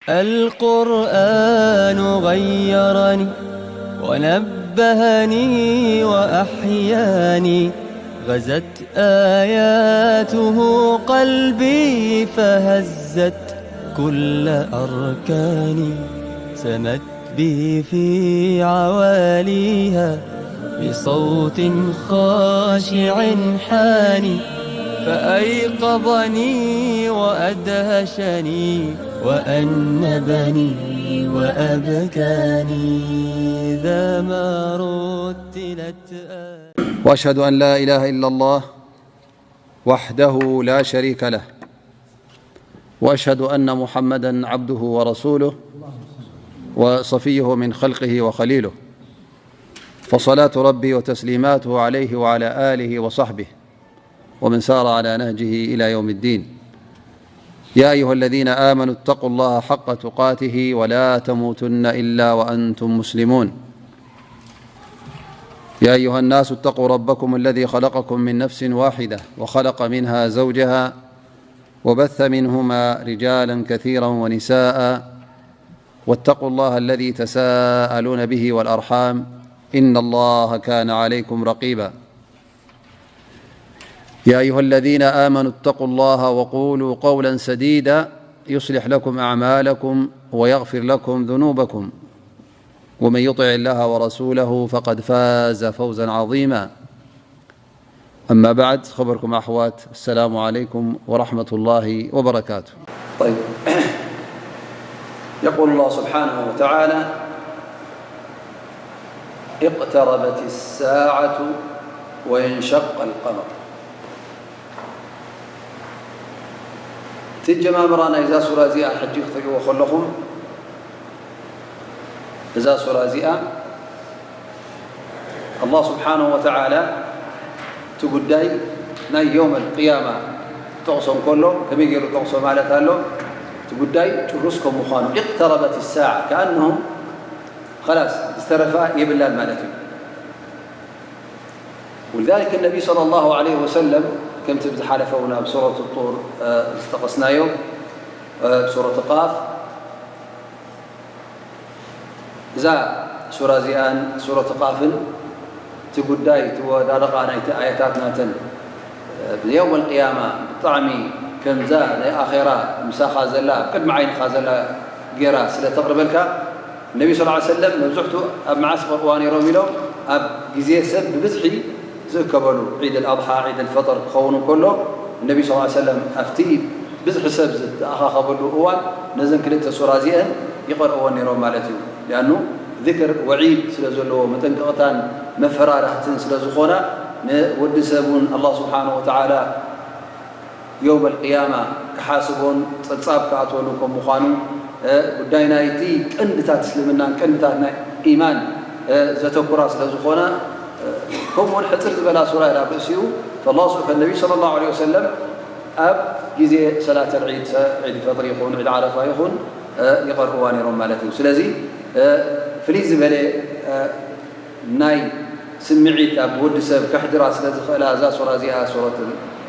القرآن غيرني ونبهني وأحياني، غزت آياته قلبي فهزت كل أركاني، سمت بي في عواليها بصوت خاشع حاني، فأيقظني وأدهشني وأنبني وأبكاني إذا ما رتلت آياته. وأشهد أن لا إله إلا الله وحده لا شريك له، وأشهد أن محمدا عبده ورسوله وصفيه من خلقه وخليله، فصلاة ربي وتسليماته عليه وعلى آله وصحبه ومن سار على نهجه إلى يوم الدين. يا أيها الذين آمنوا اتقوا الله حق تقاته ولا تموتن إلا وأنتم مسلمون. يا أيها الناس اتقوا ربكم الذي خلقكم من نفس واحدة وخلق منها زوجها وبث منهما رجالا كثيرا ونساء، واتقوا الله الذي تساءلون به والأرحام، إن الله كان عليكم رقيبا. يا أيها الذين آمنوا اتقوا الله وقولوا قولا سديدا يصلح لكم أعمالكم ويغفر لكم ذنوبكم، ومن يطع الله ورسوله فقد فاز فوزا عظيما. أما بعد، خبركم أحوات، السلام عليكم ورحمة الله وبركاته. طيب. يقول الله سبحانه وتعالى: اقتربت الساعة وانشق القمر. እቲ ጀማምራ ናይዛ ሱራ እዚኣ ሕጂ ክትሪእዎ ከለኹም፣ እዛ ሱራ እዚኣ ኣላህ ስብሓነሁ ወተዓላ እቲ ጉዳይ ናይ የውመል ቅያማ ክጠቕሶ እንከሎ፣ ከመይ ገይሩ ጠቕሶ ማለት ኣሎ? እቲ ጉዳይ ጭሩስ ከም ምዃኑ፣ ኢቅተረበት ሳዓ፣ ከኣንሁ ኸላስ ዝተረፋ የብላን ማለት እዩ። ولذلك النبي صلى الله عليه وسلم ከምቲ ብዝሓለፈ እውን ኣብ ሱረት ጡር ዝጠቐስናዮ፣ ሱረት ቃፍ፣ እዛ ሱራ እዚኣን ሱረት ቃፍን እቲ ጉዳይ፣ እቲ ወዳደቓ ናይቲ ኣያታት ናተን፣ ብየውመል ቅያማ ብጣዕሚ ከምዛ ናይ ኣኼራ ምሳኻ ዘላ፣ ኣብ ቅድሚ ዓይንኻ ዘላ ጌራ ስለ ተቕርበልካ፣ ነቢ ስ ሰለም መብዝሕቱ ኣብ መዓስ ይቐርብዋ ነይሮም ኢሎም፣ ኣብ ግዜ ሰብ ብብዝሒ ዝእከበሉ ዒድ ኣልኣድሓ፣ ዒድ ኣልፈጥር ክኸውን እንከሎ፣ ነቢ ስ ሰለም ኣብቲ ብዝሒ ሰብ ዝተኣኻኸበሉ እዋን ነዘን ክልተ ሱራ እዚአን ይቐርእወን ነይሮም ማለት እዩ። ሊኣኑ ዚክር ወዒድ ስለ ዘለዎ፣ መጠንቀቕታን መፈራርህትን ስለ ዝኾና፣ ንወዲ ሰብ እውን ኣላህ ስብሓነሁ ወተዓላ የውመል ቅያማ ክሓስቦን ጸብጻብ ክኣትወሉ ከም ምዃኑ፣ እ፣ ጉዳይ ናይቲ ቀንድታት እስልምናን ቀንድታት ናይ ኢማን፣ እ፣ ዘተኩራ ስለ ዝኾና፣ እ፣ ከምኡውን ሕጽር ዝበላ ሱራ እያ ኣብ ርእሲኡ። ፈላህ ሱ-፣ ፈነቢ ሰለላሁ ዐለይሂ ወሰለም ኣብ ግዜ ሰላት ዒድ፣ ሰ-፣ ዒድ ፈጥሪ ይኹን ዒድ ዓረፋ ይኹን፣ እ፣ ይቐርእዋ ነይሮም ማለት እዩ። ስለዚ፣ እ፣ ፍልይ ዝበለ፣ እ፣ ናይ ስምዒት ኣብ ወዲ ሰብ ከሕድራ ስለ ዝኽእላ፣ እዛ ሱራ እዚኣ ሱረት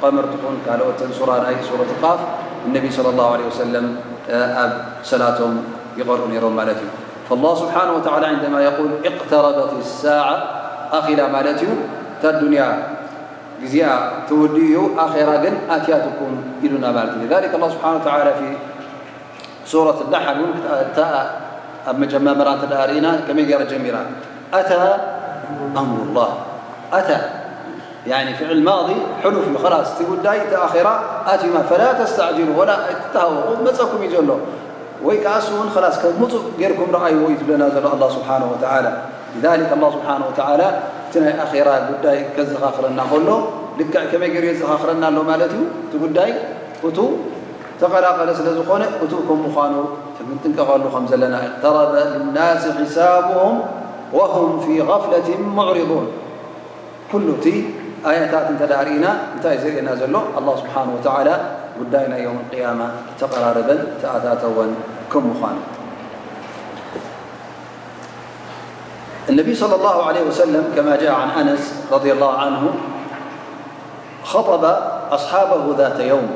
ቀመር ትኹን ካልኦትን ሱራ ናይ ሱረት ቃፍ፣ እነቢ ሰለላሁ ዐለይሂ ወሰለም፣ እ፣ ኣብ ሰላቶም ይቐርኡ ነይሮም ማለት እዩ። ፈላህ ስብሓነሁ ወተዓላ ዒንደማ የቁል፣ "ኢቅተረበት ሳዓ" ኣኺላ ማለት እዩ። እታ ዱንያ ግዜኣ ተወዲኡ እዩ፣ ኣኼራ ግን ኣትያትኩም ኢሉና ማለት እዩ። ሊዛሊክ ኣላህ ስብሓነሁ ወተዓላ ፊ ሱረት ዳሓር እውን እታ ኣብ መጀማመራ እንተ ደኣ ርኢና ከመይ ገይራ ጀሚራ? ኣታ ኣምሩላህ። ኣታ፣ ያኒ ፍዕል ማዲ ሕሉፍ እዩ። ኸላስ እቲ ጉዳይ እቲ ኣኼራ ኣትዩማ። ፈላ ተስተዕጅሉ፣ ወላ ኣይትተሃወኹ፣ መጸኩም እዩ ዘሎ። ወይ ከኣ እሱ እውን ኸላስ ከም ምጹእ ጌርኩም ረኣይዎ እዩ ዝብለና ዘሎ ኣላህ ስብሓነሁ ወተዓላ። ሊዛሊክ ኣላህ ስብሓነሁ ወተዓላ እቲ ናይ ኣኼራ ጉዳይ ከዘኻኽረና ከሎ ልክዕ ከመይ ገይሩ የዘኻኽረና ኣሎ ማለት እዩ። እቲ ጉዳይ እቱ ተቐላቐለ ስለ ዝኾነ፣ እቱ ከም ምዃኑ ክንጥንቀቐሉ ከም ዘለና። "እቅተረበ ሊናሲ ሒሳቡሁም ወሁም ፊ ገፍለቲን ሙዕሪዱን።" ኩሉ እቲ ኣያታት እንተ ደኣ ርኢና፣ እንታይ እዩ ዘርእየና ዘሎ? ኣላህ ስብሓነሁ ወተዓላ ጉዳይ ናይ የውም ቅያማ ተቐራረበን ተኣታተወን ከም ምዃኑ። النبي صلى الله عليه وسلم كما جاء عن أنس رضي الله عنه خطب أصحابه ذات يوم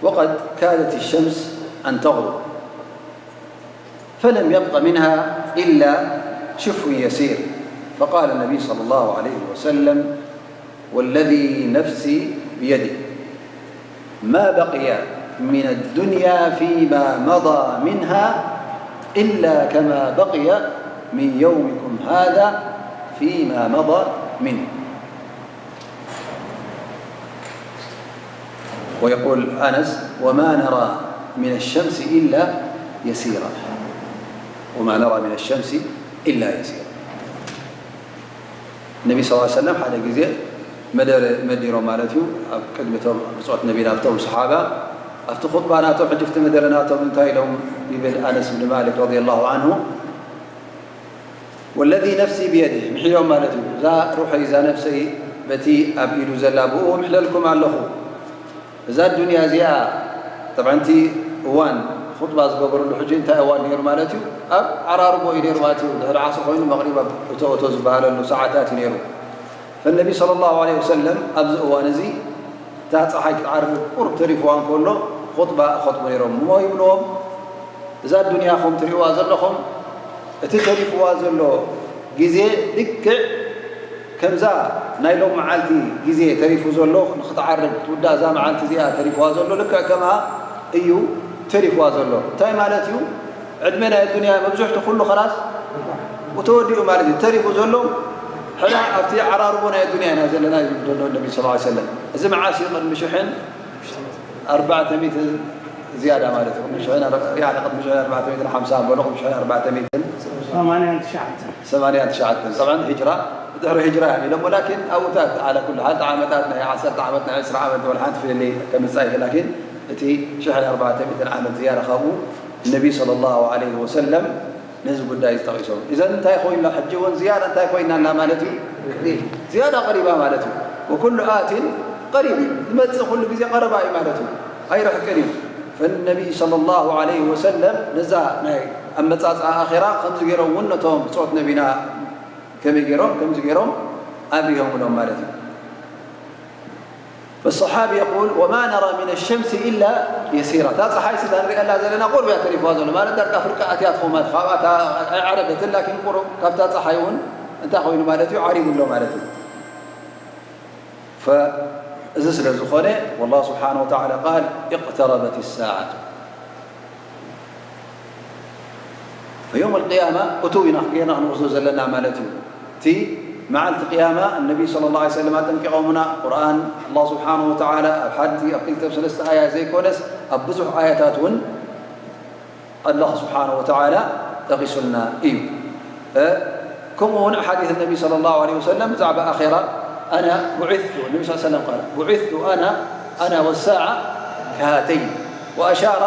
وقد كادت الشمس أن تغرب، فلم يبق منها إلا شفر يسير. فقال النبي صلى الله عليه وسلم: والذي نفسي بيده، ما بقي من الدنيا فيما مضى منها إلا كما بقي من يومكم هذا فيما مضى منه. ويقول أنس: وما نرى من الشمس إلا يسيرا، وما نرى من الشمس إلا يسيرا. النبي صلى الله عليه وسلم ሓደ ግዜ መደረ መዲሮም ማለት እዩ። ኣብ ቅድሚቶም ብፁዓት ነቢና ኣብቶም ሰሓባ ኣብቲ ኹጥባ ናቶም ሕጂ ኣብቲ መደረ ናቶም እንታይ ኢሎም ይብል ኣነስ ብን ማሊክ ረዲየላሁ ዓንሁ፣ ወለዚ ነፍሲ ብየድህ፣ ምሒሎም ማለት እዩ። እዛ ሩሐይ፣ እዛ ነፍሰይ በቲ ኣብ ኢዱ ዘላ ብኡ ምሕለልኩም ኣለኹ። እዛ ዱንያ እዚኣ፣ ጠብዓ፣ እቲ እዋን ኹጥባ ዝገበረሉ ሕጂ እንታይ እዋን ነይሩ ማለት እዩ? ኣብ ዓራርቦ እዩ ነይሩ ማለት እዩ። ድሕሪ ዓስር ኮይኑ መቕሪብ ኣብ እቶ እቶ ዝበሃለሉ ሰዓታት እዩ ነይሩ። ፈነቢ ሰለላሁ ዐለይሂ ወሰለም ኣብዚ እዋን እዚ እታ ፀሓይ ክትዓርብ ቁሩብ ተሪፍዋ እንከሎ ኹጥባ ይኸጥቡ ነይሮም። እሞ ይብልዎም፣ እዛ ዱንያኹም ትርእይዋ ዘለኹም፣ እቲ ተሪፍዋ ዘሎ ግዜ ልክዕ ከምዛ ናይ ሎም መዓልቲ ግዜ ተሪፉ ዘሎ፣ ንኽትዓርብ ክትውዳእ እዛ መዓልቲ እዚኣ ተሪፍዋ ዘሎ ልክዕ ከምኣ እዩ ተሪፍዋ ዘሎ። እንታይ ማለት እዩ? ዕድመ ናይ ኣዱንያ መብዝሕቱ ኩሉ ኸላስ ተወዲኡ ማለት እዩ። ተሪፉ ዘሎ ሕና ኣብቲ ዓራርቦ ናይ ኣዱንያ ኢና ዘለና ይብል ዘሎ ነቢ ሰለላሁ ዐለይሂ ወሰለም። እዚ መዓስ እዩ? ቅድሚ ሽሕን ኣርባዕተ ሚእትን ዝያዳ ማለት እዩ። ቅድሚ ሽሕን ኣር-፣ ያኒ ቅድሚ ሽሕን ኣርባዕተ ሚእትን ሓምሳ በሎ፣ ቅድሚ ሽሕን ኣርባዕተ ሚእትን ሰማንያን ትሽዓተን። ሰማንያን ትሽዓተን። ጠብዓን ሂጅራ፣ ብድሕሪ ሂጅራ እዮም ኢሎም። ወላኪን ኣብኡታት ዓላ ኩሉ ሓል፣ ዓመታት ናይ ዓሰርተ ዓመት፣ ናይ ዕስራ ዓመት፣ ወላ ሓንቲ ፍልልይ ከምጽእ ይኽእል። ላኪን እቲ ሽሕን ኣርባዕተ ሚእትን ዓመት ዝያዳ ካብኡ ነቢ ሰለላሁ ዐለይሂ ወሰለም ነዚ ጉዳይ እዚ ጠቒሶም። እዘን እንታይ ኮይና፣ ሕጂ እውን ዝያዳ እንታይ ኮይና ኣላ ማለት እዩ? ዝያዳ ቀሪባ ማለት እዩ። ወኩሉ ኣቲን ቀሪብ እዩ። ዝመጽእ ኩሉ ግዜ ቀረባ እዩ ማለት እዩ። ኣይርሕቅን እዩ። ፈነቢ ሰለላሁ ዐለይሂ ወሰለም ነዛ ናይ ኣመጻጽኣ ኣኼራ ከምዚ ገይሮም እውን ነቶም ብጾት ነቢና ከመይ ገይሮም፣ ከምዚ ገይሮም ኣብሪሆምሎም ማለት እዩ። فالصحابي يقول: وما نرى من الشمس إلا يسيرا. እታ ጸሓይ ስለ ንሪኣ ዘለና ቁሩብ እያ ተሪፍዋ ዘሎ። ማለት ዳርጋ ፍርቂ ኣትያ ትኸውን ማለት፣ ካብኣ እታ ኣይዓረበትን፣ ላኪን ቁሩብ ካብታ ጸሓይ እውን እንታይ ኮይኑ ማለት እዩ? ዓሪቡ ኣሎ ማለት እዩ። ፈ-፣ እዚ ስለ ዝኾነ፣ والله سبحانه وتعالى قال: اقتربت الساعة. ፈየውም ኣልቅያማ እቱ ኢና ጌርና ክንወስዶ ዘለና ማለት እዩ። እቲ መዓልቲ ቅያማ እነቢ ሰለላሁ ዐለይሂ ወሰለም ኣጠንቂቖምና። ቁርኣን ኣላህ ስብሓነሁ ወተዓላ ኣብ ሓንቲ ኣብ ክልተ ኣብ ሰለስተ ኣያ ዘይኮነስ ኣብ ብዙሕ ኣያታት እውን ኣላህ ስብሓነሁ ወተዓላ ጠቒሱልና እዩ። እ፣ ከምኡ እውን ሓዲስ ነቢ ሰለላሁ ዐለይሂ ወሰለም ብዛዕባ ኣኼራ፣ ኣና ቡዒስቱ፣ ነቢ ሰለላሁ ዐለይሂ ወሰለም ቃል፣ ቡዒስቱ ኣና፣ ኣና ወሳዓ ከሃተይን ወኣሻራ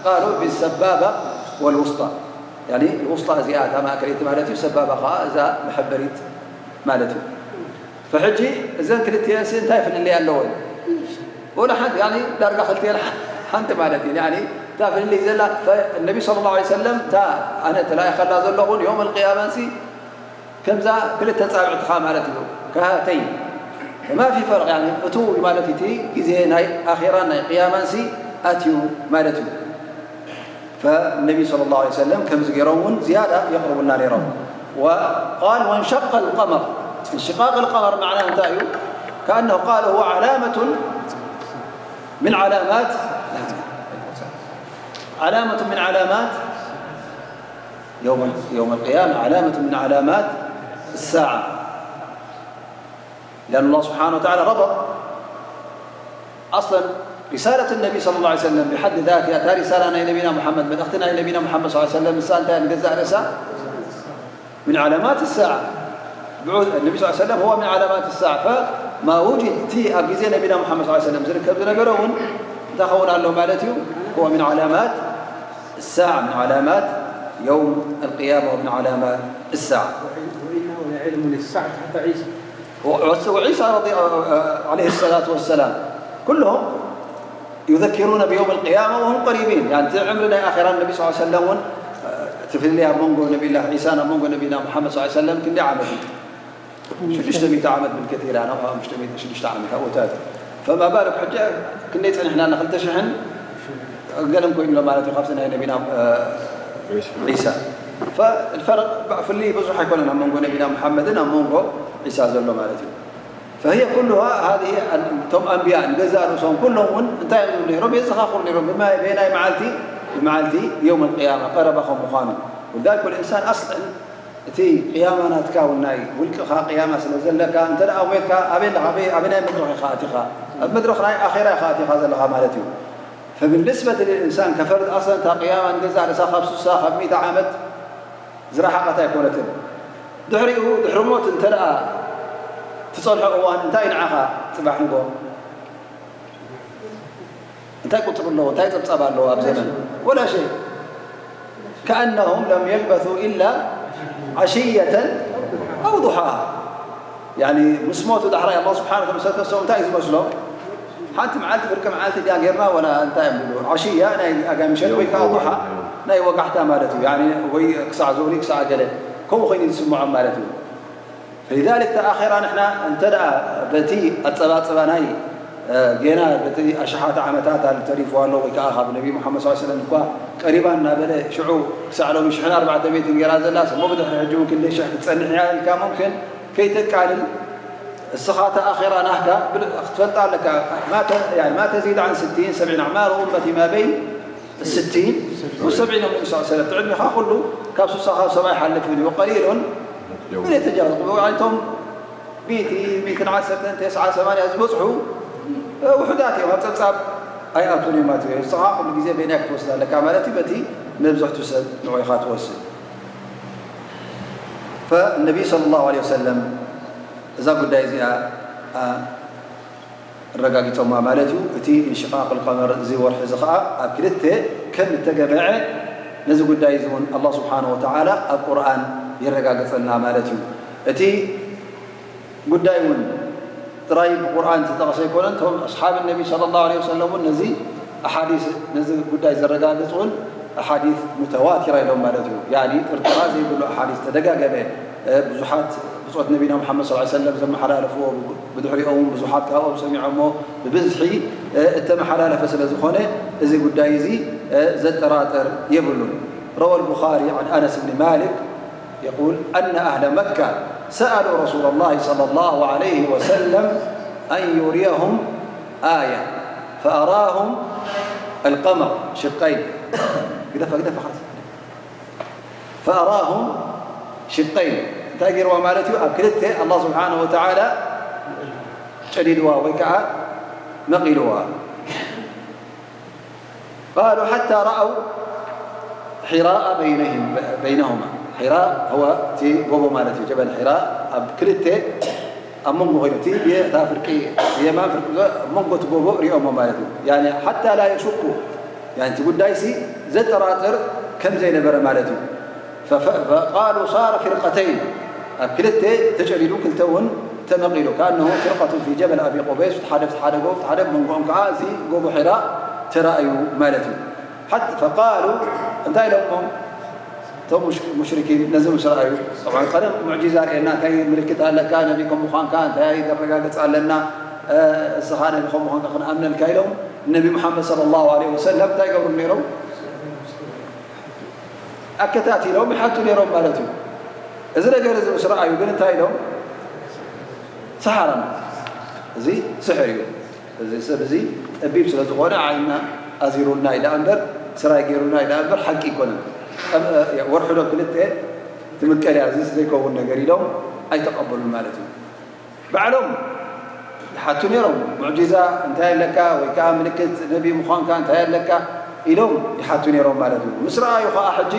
ቃሉ ብሰባባ ወልውስጣ። ያኒ ውስጣ እዚኣ እታ ማእከለይቲ ማለት እዩ፣ ሰባባ ኸዓ እዛ መሐበሪት ማለት እዩ። ፈሕጂ እዘን ክልቲአንሲ እንታይ ፍልልይ ኣለወን? ወላ ሓንቲ፣ ያኒ ዳርጋ ክልቲአን ሓንቲ ማለት እዩ። ያኒ እታ ፍልልይ ዘላ፣ ፈ-፣ ነቢ ሰለላሁ ዐለይሂ ወሰለም እታ ኣነ ተላኢኸላ ዘለኹን የውመል ቅያማንሲ ከምዛ ክልተ ጻብዕትኻ ማለት እዩ። ከሃተይ። ፈማ ፊ ፈርቅ፣ ያኒ እቱ ማለት እቲ ግዜ ናይ ኣኼራን ናይ ቅያማንሲ ኣትዩ ማለት እዩ። ፈነቢ ሰለላሁ ዐለይሂ ወሰለም ከምዚ ገይሮም እውን ዝያዳ የቕርቡልና ነይሮም። وقال: وانشق القمر. انشقاق القمر معناه እንታይ እዩ؟ كأنه قال: هو علامة من علامات، علامة من علامات يوم، يوم القيامة، علامة من علامات الساعة. لأن الله سبحانه وتعالى ربط أصلا رسالة النبي صلى الله عليه وسلم بحد ذاتها، እታ ሪሳላ ናይ ነቢና ሙሓመድ፣ መልእኽቲ ናይ ነቢና ሙሓመድ ሰለላሁ ዐለይሂ ወሰለም፣ ንሳ እንታይ ንገዛእ ርእሳ من علامات الساعة. ብዑ-፣ النبي صلى الله عليه وسلم هو من علامات الساعة. فما وجد፣ እቲ ኣብ ግዜ ነቢና ሙሓመድ ሰለላሁ ዐለይሂ ወሰለም ዝርከብ ዝነበረ እውን እንታይ ኸውን ኣሎ ማለት እዩ? هو من علامات الساعة، من علامات يوم القيامة ومن علامات الساعة. وإنه لعلم للساعة حتى عيسى. وعيسى رضي، عليه الصلاة والسلام، كلهم يذكرون بيوم القيامة وهم قريبين. يعني، እቲ ዕምሪ ናይ ኣኼራ ነቢ ሰለላሁ ዐለይሂ ወሰለም እውን፣ እቲ ፍልልይ ኣብ መንጎ ነቢላህ ዒሳን ኣብ መንጎ ነቢና ሙሓመድ ሰለላሁ ዐለይሂ ወሰለም ክንደይ ዓመት እዩ? ሽዱሽተ ሚእቲ ዓመት ብልክት ኢላ፣ ናብ ሓሙሽተ ሚእቲ ሽዱሽተ ዓመት ኣብኡታት። ፈማ ባልክ ሕጂ ክንደይ ጸኒሕና? ንኽልተ ሽሕን ገለን ኮይኑ ኣሎ ማለት እዩ ካብቲ ናይ ነቢና ዒሳ። ፈልፈርቅ ፍልይ ብዙሕ ኣይኮነን ኣብ መንጎ ነቢና ሙሓመድን ኣብ መንጎ ዒሳ ዘሎ ማለት እዩ። فهي كلها هذه እቶም ኣንብያ ንገዛእ ርእሶም ኩሎም እውን እንታይ እዮም ዝብሉ ነይሮም? የዘኻኽሩ ነይሮም። ብማ- በየናይ መዓልቲ? ብመዓልቲ የውም ኣልቅያማ ቀረባ ከም ምዃኑ። ولذلك الإنسان أصلا እቲ ቅያማ ናትካ እውን ናይ ውልቅኻ ቅያማ ስለ ዘለካ እንተ ደኣ ሞይትካ ኣበይ ኣለኻ? ኣበይ ኣበይ ናይ መድረኽ ኢኻ ኣቲኻ? ኣብ መድረኽ ናይ ኣኼራ ኢኻ ኣቲኻ ዘለኻ ማለት እዩ። فبالنسبة للإنسان كفرد أصلا እታ ቅያማ ንገዛእ ርእሳ ካብ ስሳ ካብ ሚእቲ ዓመት ዝረሓቐት ኣይኮነትን። ድሕሪኡ ድሕሪ ሞት እንተ ደኣ ትጸንሖ እዋን እንታይ ንዓኻ ጽባሕ ንጎ እንታይ ቁጽሪ ኣለዎ እንታይ ጸብጻብ ኣለዎ ኣብ ዘመን ወላ ሸይ كأنهم لم يلبثوا إلا عشية أو ضحاها يعني ምስ ሞቱ ዳሕራይ ኣላህ ስብሓን ምስ ተሰው እንታይ እዩ ዝመስሎ ሓንቲ መዓልቲ ፍርቂ መዓልቲ ድያ ጌርና ወላ እንታይ እዮም ዝብሉ ዓሽያ ናይ ኣጋምሸት ወይ ከዓ ضحى ናይ ወጋሕታ ማለት እዩ ወይ ክሳዕ ዞሪ ክሳዕ ገለ ከምኡ ኮይኑ ዝስምዖም ማለት እዩ فلذلك እታ ኣኼራ ንሕና እንተ ደኣ በቲ ኣጸባጽባ ናይ ጌና በቲ ኣሽሓት ዓመታት ኣሉ ተሪፍዋ ኣሎ ወይ ከዓ ካብ ነቢ ሙሓመድ ስ ሰለም እኳ ቀሪባ እናበለ ሽዑ ክሳዕ ሎሚ ሽሕን ኣርባዕተ ሚእትን ጌራ ዘላ እሞ ብድሕሪ ሕጂ እውን ክንደይ ሽሕ ክትጸንሕ እያ ኢልካ ሙምክን ከይተቃልል እስኻ እታ ኣኼራ ናህካ ክትፈልጣ ኣለካ ما تزيد عن ستين سبعين أعمار أمتي ما بين الستين والسبعين النبي صلى الله عليه وسلم ዕድሜኻ ኩሉ ካብ ስሳ ካብ ሰባ ይሓልፍ እዩ وقليل من يتجاوز እቶም ሚእቲ ሚእትን ዓሰርተን ተስዓ ሰማንያ ዝበፅሑ ውሑዳት እዮም ኣብ ፀብፃብ ኣይኣቱን እዮም ማለት እዩ እስኻ ኩሉ ግዜ በይናይ ክትወስድ ኣለካ ማለት እዩ በቲ መብዝሕቱ ሰብ ንዑ ኢኻ ትወስድ فالنبي صلى الله عليه وسلم እዛ ጉዳይ እዚኣ ኣረጋጊጾማ ማለት እዩ። እቲ እንሽቃቅ ልቀመር እዚ ወርሒ እዚ ከዓ ኣብ ክልተ ከም እተገምዐ ነዚ ጉዳይ እዚ እውን ኣላህ ስብሓነ ወተዓላ ኣብ ቁርኣን የረጋግጸልና ማለት እዩ። እቲ ጉዳይ እውን ጥራይ ብቁርኣን ዝተጠቕሰ ኣይኮነን። እቶም ኣስሓብ ነቢ ሰለላሁ ዐለይሂ ወሰለም እውን ነዚ ኣሓዲስ ነዚ ጉዳይ ዘረጋግጽ እውን ኣሓዲስ ሙተዋቲራ ኢሎም ማለት እዩ። ያኒ ጥርጠራ ዘይብሉ ኣሓዲስ ተደጋገመ ብዙሓት ብጾት ነቢና ሙሓመድ ሰለላሁ ዐለይሂ ወሰለም ዘመሓላለፍዎ ብድሕሪኦም እውን ብዙሓት ካብኦም ሰሚዖሞ ብብዝሒ እተመሓላለፈ ስለ ዝኾነ እዚ ጉዳይ እዚ ዘጠራጥር የብሉን። روى البخاري عن أنس بن مالك يقول أن أهل مكة سألوا رسول الله صلى الله عليه وسلم أن يريهم آية فأراهم القمر شقين. قدفة قدفة خلاص. فأراهم شقين. እንታይ ገይርዋ ማለት እዩ ኣብ ክልተ ኣላህ ስብሓነሁ ወተዓላ ጨዲድዋ ወይ ከዓ መቒልዋ قالوا حتى رأوا حراء بينهم بينهما حراء هو እቲ ጎቦ ማለት እዩ ጀበል ሒራ ኣብ ክልተ ኣብ መንጎ ኮይኑ እቲ እታ ፍርቂ የማን ፍርቂ ኣብ መንጎ እቲ ጎቦ ሪኦሞ ማለት እዩ يعني حتى لا يشكوا يعني እቲ ጉዳይ ሲ ዘጠራጥር ከም ዘይነበረ ማለት እዩ فقالوا صار فرقتين ኣብ ክልተ ተጨዲዱ ክልተ እውን ተመቒሉ كأنه فرقة في جبل أبي قبيس ሓደ ሓደ ጎቦ ሓደ መንጎኦም ከዓ እዚ ጎቦ ሒራ ተራእዩ ማለት እዩ فقالوا እንታይ ኢሎሞም እቶም ሙሽሪኪን ነዚ ምስ ረኣዩ طبعا ቀደም ሙዕጂዛ ርእየና እንታይ ምልክት ኣለካ ነቢ ከም ምዃንካ እንታይ ዘረጋግፅ ኣለና እስኻ ነቢ ከም ምዃንካ ክንኣምነልካ ኢሎም ነቢ ሙሓመድ صلى الله عليه وسلم እንታይ ይገብሩ ነይሮም ኣከታቲሎም ይሓቱ ነይሮም ማለት እዩ። እዚ ነገር እዚ ምስ ረኣዩ ግን እንታይ ኢሎም? ሰሓራና እዚ ስሕር እዩ። እዚ ሰብ እዚ ጠቢብ ስለ ዝኾነ ዓይንና ኣዚሩልና ኢዳ እምበር ስራይ ገይሩልና ኢዳ እምበር ሓቂ ኣይኮነን። ወርሒ ዶ ክልተ ትምቀል እያ እዚ ዘይከውን ነገር ኢሎም ኣይተቐበሉን ማለት እዩ። ባዕሎም ይሓቱ ነይሮም። ሙዕጂዛ እንታይ ኣለካ ወይ ከዓ ምልክት ነቢ ምዃንካ እንታይ ኣለካ ኢሎም ይሓቱ ነይሮም ማለት እዩ። ምስ ረኣዩ ከዓ ሕጂ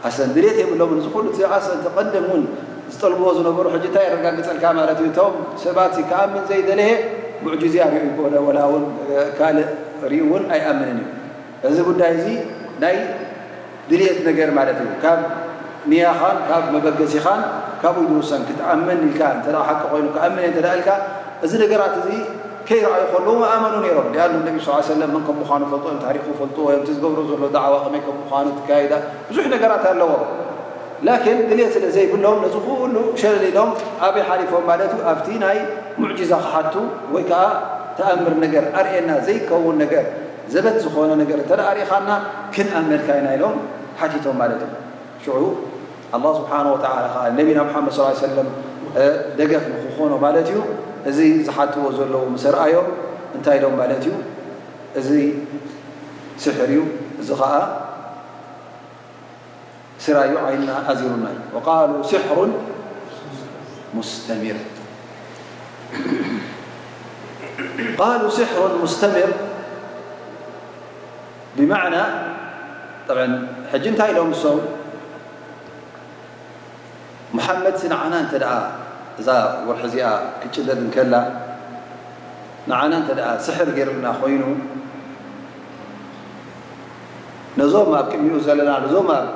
ኣሰን ድሌት የብሎምን። እዚ ኩሉ እቲ ኣሰን ተቐደም እውን ዝጠልብዎ ዝነበሩ ሕጂ እንታይ የረጋግፀልካ ማለት እዩ። እቶም ሰባት ክኣምን ዘይደለየ ሙዕጂዝያ ሪኡ ይኮነ ወላ እውን ካልእ ሪኡ እውን ኣይኣምንን እዩ። እዚ ጉዳይ እዚ ናይ ድልየት ነገር ማለት እዩ። ካብ ንያኻን ካብ መበገሲኻን ካብኡ ይውሰን። ክትኣምን ኢልካ እንተ ሓቂ ኮይኑ ክኣምን እንተ ኢልካ እዚ ነገራት እዚ ከይረኣዩ ከለዉ ኣመኑ ነይሮም። ሊኣኑ ነቢ ስ ሰለም መን ከም ምዃኑ ፈልጡ እዮም፣ ታሪኹ ፈልጥዎ እዮም፣ እቲ ዝገብሮ ዘሎ ዳዕዋ ከመይ ከም ምዃኑ ትካይዳ ብዙሕ ነገራት ኣለዎ። ላኪን ድልየት ስለ ዘይብሎም ነዚ ኩሉ ሸለል ኢሎም ኣበይ ሓሊፎም ማለት እዩ ኣብቲ ናይ ሙዕጂዛ ክሓቱ ወይ ከዓ ተኣምር ነገር ኣርእየና ዘይከውን ነገር ዘበት ዝኾነ ነገር እንተ ደኣ ርኢኻና ክንኣምነልካ ኢና ኢሎም ሓቲቶም ማለት እዩ። ሽዑ ኣላህ ስብሓነ ወተዓላ ኸዓ ነቢና ሙሓመድ ሰለላሁ ዐለይሂ ወሰለም፣ እ፣ ደገፍ ንክኾኖ ማለት እዩ። እዚ ዝሓትዎ ዘለዉ ምስ ኣርኣዮም እንታይ ኢሎም ማለት እዩ? እዚ ስሕር እዩ፣ እዚ ኸዓ ስራዩ ዓይንና ኣዚሩና እዩ። ወቃሉ ስሕሩን ሙስተሚር። ቃሉ ስሕሩን ሙስተሚር ብማዕና፣ ጠብዐን፣ ሕጂ እንታይ ኢሎም እሶም? ሙሓመድ ሲ ንዓና እንተ ደኣ እዛ ወርሒ እዚኣ ክጭደድ እንከላ፣ ንዓና እንተ ደኣ ስሕር ገይሩልና ኮይኑ፣ ነዞም ኣብ ቅድሚኡ ዘለና፣ ነዞም ኣብ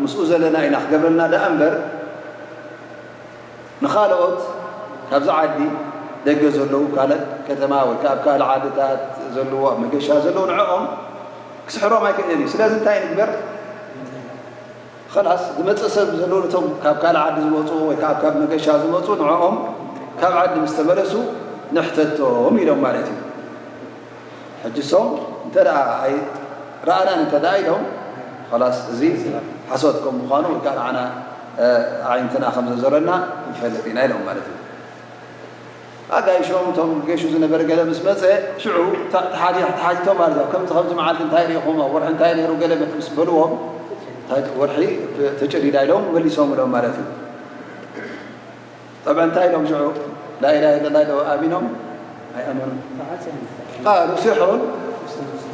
ምስኡ ዘለና ኢና ክገብረልና ደኣ እምበር፣ ንኻልኦት ካብዚ ዓዲ ደገ ዘለዉ፣ ካልእ ከተማ ወይ ከኣ ኣብ ካልእ ዓድታት ዘለዉ፣ ኣብ መገሻ ዘለዉ፣ ንዕኦም ክስሕሮም ኣይክእልን እዩ። ስለዚ እንታይ ንግበር? ኸላስ፣ ዝመጽእ ሰብ ዘለዉ፣ ነቶም ካብ ካልእ ዓዲ ዝመጹ ወይ ከኣ ካብ መገሻ ዝመጹ፣ ንዕኦም ካብ ዓዲ ምስ ተመለሱ ንሕተቶም ኢሎም ማለት እዩ። ሕጂ እሶም እንተ ደኣ ኣይ-፣ ረኣናን እንተ ደኣ ኢሎም፣ ኸላስ፣ እዚ ሓሶት ከም ምዃኑ ወይ ከኣ ንዓና፣ እ፣ ኣዒንትና ከም ዘዞረና ንፈልጥ ኢና ኢሎም ማለት እዩ። ኣጋይሾም፣ እቶም ገሹ ዝነበረ ገለ ምስ መጸ፣ ሽዑ ተ-፣ ተሓቲ-፣ ተሓቲቶም ማለት እዩ። ከምዚ፣ ከምዚ መዓልቲ እንታይ ርኢኹም? ኣብ ወርሒ እንታይ ነይሩ? ገለ ምስ በልዎም፣ እንታይ ወርሒ ተጨዲዳ ኢሎም መሊሶምሎም ማለት እዩ። ጠብዐ እንታይ ኢሎም ሽዑ? ላኢላሃ ኢለላህ ኢሎም ኣሚኖም? ኣይኣመኑን። ቃሉ ስሕሩን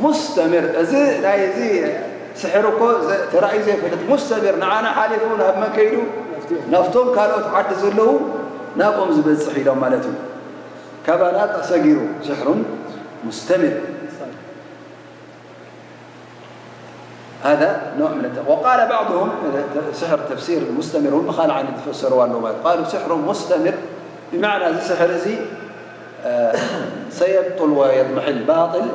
ሙስተምር። እዚ ናይ እዚ ስሕር እኮ ዘ-፣ ተራእዩ ዘይፈልጥ፣ ሙስተምር፣ ንዓና ሓሊፉ ናብ መን ከይዱ? ናብቶም ካልኦት ዓዲ ዘለዉ ናብኦም ዝበጽሕ ኢሎም ማለት እዩ። ካባና ተሰጊሩ፣ ስሕሩን ሙስተምር። هذا نوع من الت-، وقال بعضهم، ስሕር ተፍሲር ሙስተምር እውን ብኻልእ ዓይነት ዝፈሰርዎ ኣለዉ ማለት። قالوا سحر مستمر، ብማዕና እዚ ስሕር እዚ፣ እ፣ سيبطل ويضمحل، ባጥል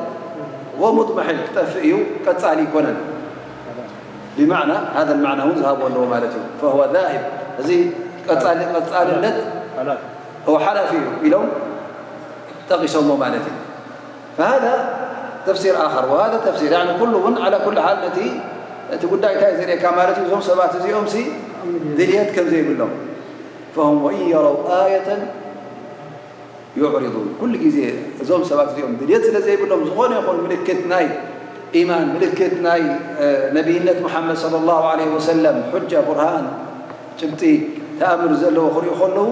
ወሙድመሒል ክጠፍእ እዩ፣ ቀጻሊ ኣይኮነን። ብማዕና፣ هذا المعنى እውን ዝሃብዎ ኣለዎ ማለት እዩ። فهو ذاهب፣ እዚ ቀጻሊ፣ ቀጻልነት፣ ሓላፊ እዩ ኢሎም ጠቒሶሞ ማለት እዩ። فهذا تفسير آخر، وهذا تفسير، يعني ኩሉ እውን على كل حال ነቲ፣ እቲ ጉዳይ እንታይ ዘርእየካ ማለት እዩ፣ እዞም ሰባት እዚኦም ሲ ድልየት ከም ዘይብሎም። فهم وإن يروا آية يعرضون، ኩሉ ግዜ እዞም ሰባት እዚኦም ድልየት ስለ ዘይብሎም፣ ዝኾነ ይኹን ምልክት ናይ ኢማን፣ ምልክት ናይ፣ እ፣ ነቢይነት ሙሓመድ ሰለላሁ ዐለይሂ ወሰለም፣ ሑጃ፣ ቡርሃን፣ ጭብጢ፣ ተኣምር ዘለዎ ክርእዩ ከለዉ፣